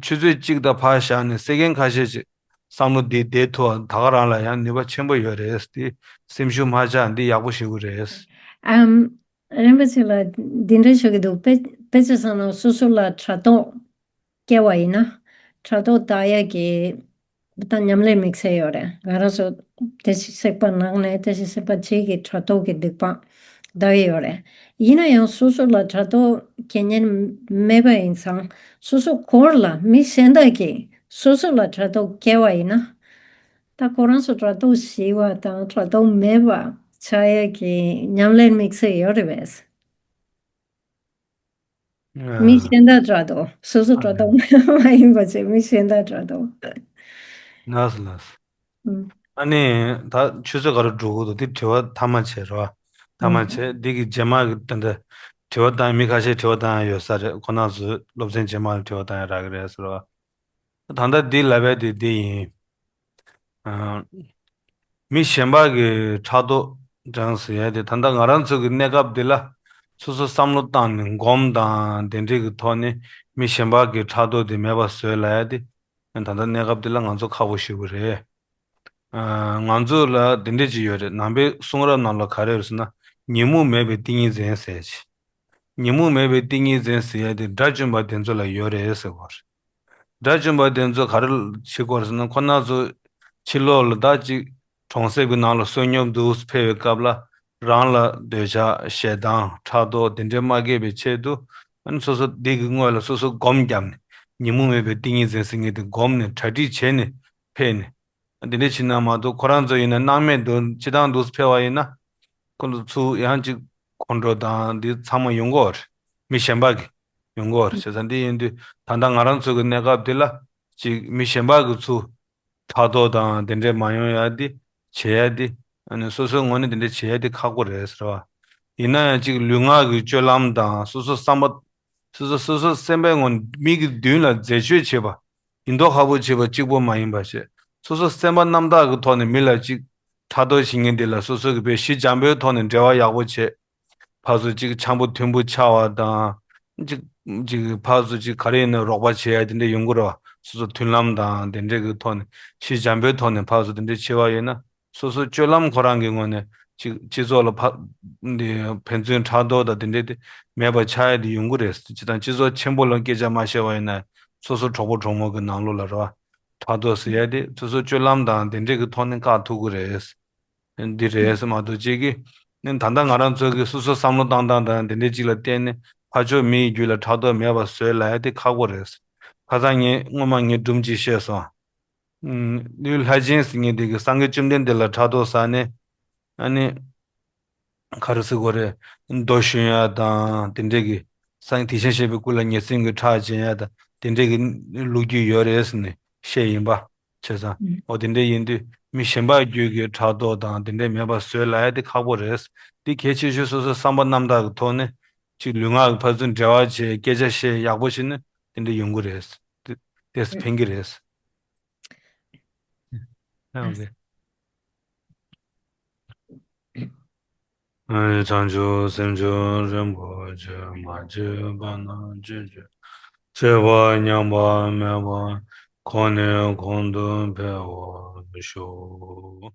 ཆུ་ཚོད་གཅིག་དང་ཕར་བཞག་ནས་སེ་ཀན་ཁ་ཤས་ཅིག་བསམ་བློ་འདི་བསྡད་ཐུབ་པ་ད་ག་རང་ལ་ཡང་ནུས་པ་ཆེན་པོ་ཡོད་རེད། དེ་སེམས་ཤུགས་མ་ཆག་འདི་ཡག་པོ་ཞེ་པོ་རེད། ཨམ། རིན་པོ་ཆེ་ལགས་འདི་འདྲ་ཞུ་གི་འདུག་དཔེ་དཔེ་ཆ་བཞག་ན་སོ་སོ་ལ་དྲ་ཐོག་སྐྱེ་བ་ཡིན་ན། དྲ་ཐོག་ལྟ་ཡག་གི་ད་ཉམས་ལེན་དམིགས་བསལ་ཡོད་རེད། ང་རང་ཚོ་བཀྲ་ཤིས་གཟིགས་པ་ནང་ནས་བཀྲ་ཤིས་གཟིགས་པ་བཅས་ཀྱི་དྲ་ཐོག་གི་སྡིག་པ་ལྟ་གི་ཡོད་རེད། ཡིན་ན་ཡང་སོ་སོ་ལ་དྲ་ཐོག་གི་ཉེན་མེད་པ་ཡིན་ཙང་། སོ་སོ་སྐོར་ལ་མི་གཞན་དག་གིས་སོ་སོ་ལ་དྲ་ཐོག་སྐྱེ་བ་ཡིན་ན། ད་ཁོ་རང་ཚོ་དྲ་ཐོག་ཞི་བ་དང་དྲ་ཐོག་མེད་པ་ཆགས་ཡག་གི་ཉམས་ལེན་དམིགས་བསལ་ཡོད་རེད་པས། མི་གཞན་དག་དྲ་ཐོག་སོ་སོ་དྲ་ཐོག་མ་ཡིན་པ་བྱས་མི་གཞན་དག་དྲ་ཐོག་ལགས་སོ་ལགས་སོ། ཨ་ནི་ད་ཆུ་ཚོད་ག་རེ་འགྲོ་གི་འདུག་དེ་དྲི་བ་མཐའ་མ་བྱས་རོགས། མཐའ་མ་བྱས་འདི་གི་རྗེས་མ་གི་ད་འདི་དྲི་བ་བཏང་མི་ཁ་ཤས་དྲི་བ་བཏང་ཡོད་ས་རེད། ཁོ་ན་ཚོས་སློབ་ཚན་རྗེས་མ་ལ་དྲི་བ་བཏང་ཡ་རག་གི་རེད་ཟེར་བ། ད་ལྟ་འདི་ལབ་པའི་དེ་འདི་ཡིན། ཨ། མི་གཞན་པ་གི་ཕྲག་དོག་དྲངས་ཟེར་ཡ་དེ་ད་ལྟ་ང་རང་ཚོ་གི་གནས་སྐབས་འདི་ལ་སོ་སོ་བསམ་བློ་བཏང་ནས་སྒོམ་དང་དེ་འདྲའི་གི་ཐོག་ནས་མི་གཞན་པ་གི་ཕྲག་དོག་དེ་མེད་པ་བཟོས་ལབ་ཡ་དེ་ད་ལྟ་གནས་སྐབས་འདི་ལ་ང་ཚོ་ཁག་པོ་ཞེ་པོ་རེད། ཨ། ང་ཚོ་ལ་དེ་འདྲ་ཅིག་ཡོད་རེད། ནང་པའི་གསུང་རབ་ནང་ལ་ག་རེ་ཡོད་ཟེར་ན། ཉོན་མོངས་མེད་པའི་ཏིང་ངེ་འཛིན་ཟེར་ཅིག་ཉོན་མོངས་མེད་པའི་ཏིང་ངེ་འཛིན་ཟེར་ཡ་དེ་དགྲ་བཅོམ་པ་དེ་ཚོ་ལ་ཡོད་རེད་ཟེར་བ་རེད། དགྲ་བཅོམ་པ་དེ་ཚོ་ག་རེ་བྱེད་དགོས་རེད་ཟེར་ན། ཁོ་ན་ཚོ་ཕྱི་ལོགས་ལ་ད་ཅིག་གྲོང་གསེབ་ཀྱི་ནང་ལ་བསོད་སྙོམས་འདུག་ཕེབས་པའི་སྐབས་ལ་རང་ལ་འདོད་ཆགས་ཞེ་སྡང་ཕྲག་དོག་དེ་འདྲའི་མ་སྐྱེས་པའི་ཆེད་དུ། ཨ་ནི་སོ་སོ་འདི་གི་སྔོན་ལ་སོ་སོ་སྒོམ་བརྒྱབ་ནས་ཉོན་མོངས་མེད་པའི་ཏིང་ངེ་འཛིན་ཟེར་མཁན་དེ་སྒོམ་ནས་གྲ་སྒྲིག་བྱས་ནས་ཕེབས་ནས། འདི་འདྲ་བྱེད་ན་མ་གཏོགས་ཁོ་རང་ཚོ་ཡིན་ན་སྣང་མེད་དུ་སྤྱིར་བཏང་འདུག་ཕེབས་པ་ཡིན་ན། ཁོ་ཚོ་ཚུར་ཡང་ཅིག་ཁོང་ཁྲོ་དང་འདི་ཚང་མ་ཡོང་གི་ཡོད་རེད། མི་གཞན་པ་གི་ཡོང་གི་ཡོད་རེད། བྱས་ཙང་འདི་ཡིན་དུས་ད་ལྟ་ང་རང་ཚོ་གི་གནས་སྐབས་འདི་ལ་ཅིག་མི་གཞན་པ་གི་ཚུར་ཕྲག་དོག་དང་དེ་འདྲས་མ་ཡོང་ཡ་འདི་བྱེད་ཡ་འདི། ཨ་ནི་སོ་སོའི་ངོས་ནས་དེ་འདྲས་བྱེད་ཡ་འདི་ཁག་པོ་རེད་ཟེར་བ། ཡིན་ན་ཡང་ཅིག་ལུས་ངག་གི་སྤྱོད་ལམ་དང་སོ་སོ་བསམ་པ། སོ་སོ་སོ་སོ་སེམས་པའི་ངོས་ནས་མི་གི་མདུན་ལ་མཛེས་སྤྱོད་བྱེད་པ། ཡིན་མདོག་ཁ་པོ་བྱེད་པ་གཅིག་པོ་མ་ཡིན་པ་བྱས། སོ་སོ་སེམས་པ་རྣམ་དག་གི་ཐོག་ནས་མི་ལ་ཅིག་ཕྲག་དོག་བྱེད་མཁན་དེ་ལ་སོ་སོ་གི་བས་ཞི་འཇམ་པོའི་ཐོག་ནས་འབྲེལ་བ་ཡག་པོ་བྱེད། ཕར་ཚུར་ཅིག་འཆམ་པོ་མཐུན་པོ་ཆགས་པ་དང་། ཅིག་ཅིག་ཕར་ཚུར་ཅིག་ག་རེ་ཡིན་ན་རོགས་པ་བྱེད་ཡ་དེ་འདྲ་ཡོང་གི་རེད་བ། སོ་སོ་མཐུན་ལམ་དང་དེ་འདྲ་གི་ཐོག་ནས་ཞི་འཇམ་པོའི་ཐོག་ནས་ཕར་ཚུར་དེ་འདྲ་བྱེད་པ་ཡིན་ན། སོ་སོ་སྤྱོད་ལམ་ཁོ་རང་གི་ངོས་ནས་ཅིག་སྤྱི་ཚོགས་ལ་ཕ་འདི་ཕན་ཚུན་ཕྲག་དོག་དང་དེ་འདྲ་དེ་མེད་པ་ཆགས་ཡ་དེ་ཡོང་གི་རེད། ཅི་དང་སྤྱི་ཚོགས་ཆེན་པོ་ལ་སྐད་ཆ་མ་བཤད་པ་ཡིན་ན་སོ་སོ་གྲོགས་པོ་གྲོགས་མོ་གི་ནང་ལོགས་ལ་རེད་བ། ཕྲག་དོག་ཟེར་ཡ་དེ་སོ་སོ་སྤྱོད་ལམ་དང་དེ་འདྲ་གི་ཐོག་ནས་བཀག་ཐུབ་ཀྱི་རེད། འདི་རེད་ཟེར་མ་གཏོགས་གཅིག་གིས་ནི་ད་ལྟ་ང་རང་ཚོ་གི་སོ་སོ་བསམ་བློ་བཏང་སྟངས་དང་དེ་འདྲའི་གཅིག་ལ་བརྟེན་ནས་ཕར་ཕྱོགས་མི་ཡི་རྒྱུད་ལ་ཕྲག་དོག་མེད་པ་བཟོས་ལབ་ཡ་དེ་ཁག་པོ་རེད། ཁ་སང་ངས་སྔོན་མ་ངས་སྒྲུང་གཅིག་བཤད་སོང་། ཨུམ། ལྷས་བྱིན་ཟེར་མཁན་དེ་གི་སངས་རྒྱས་བཅོམ་ལྡན་འདས་ལ་ཕྲག་དོག་ཟ་ནས། ཨ་ནི། ག་རེ་ཟེར་དགོས་རེད། མདོ་ཞུ་ཡ་དང་དེ་འདྲས་ཀྱི། སངས་དེ་བཞིན་གཤེགས་པའི་སྐུ་ལ་ཉེར་སྲིད་ཀྱི་ཁྲག་སྦྱིན་ཡ་དང་དེ་འདྲས་ཀྱི་ལོ་རྒྱུས་ཡོད་རེད་ཟེར་ནས་བཤད་ཡིན་པ། བྱས་ཙང་། ཨུམ། འོ་དེ་འདྲས་ཡིན་དུས་མི་གཞན་པ་རྒྱུད་ཀྱི་ཕྲག་དོག་དང་དེ་འདྲས་མེད་པ་བཟོས་ལབ་ཡ་དེ་ཁག་པོ་རེད། དེ་གལ་ཆེ་ཤོས་སོ་སོའི་བསམ་པ་རྣམ་དག་གི་ཐོག་ནས་ཅིག་ལུས་ངག་གི་ཕར་ཚུར་འབྲེལ་བ་བྱས་སྐད་ཆ་བཤད་ཡག་པོ་བྱས་ན་དེ་འདྲས་ཡོང་གི་རེད། དེ་དེ་ཕན་གི་རེད། ཨ་ནི། ཨ་ནི་བྱང་ཆུབ་སེམས་མཆོག་རིན་པོ་ཆེ་མ་སྐྱེས་པ་རྣམས་སྐྱེ་གྱུར་ཅིག་སྐྱེས་པ་ཉམས་པ་མེད་པར་གོང་ནས་གོང་དུ་འཕེལ་བར་ཤོག།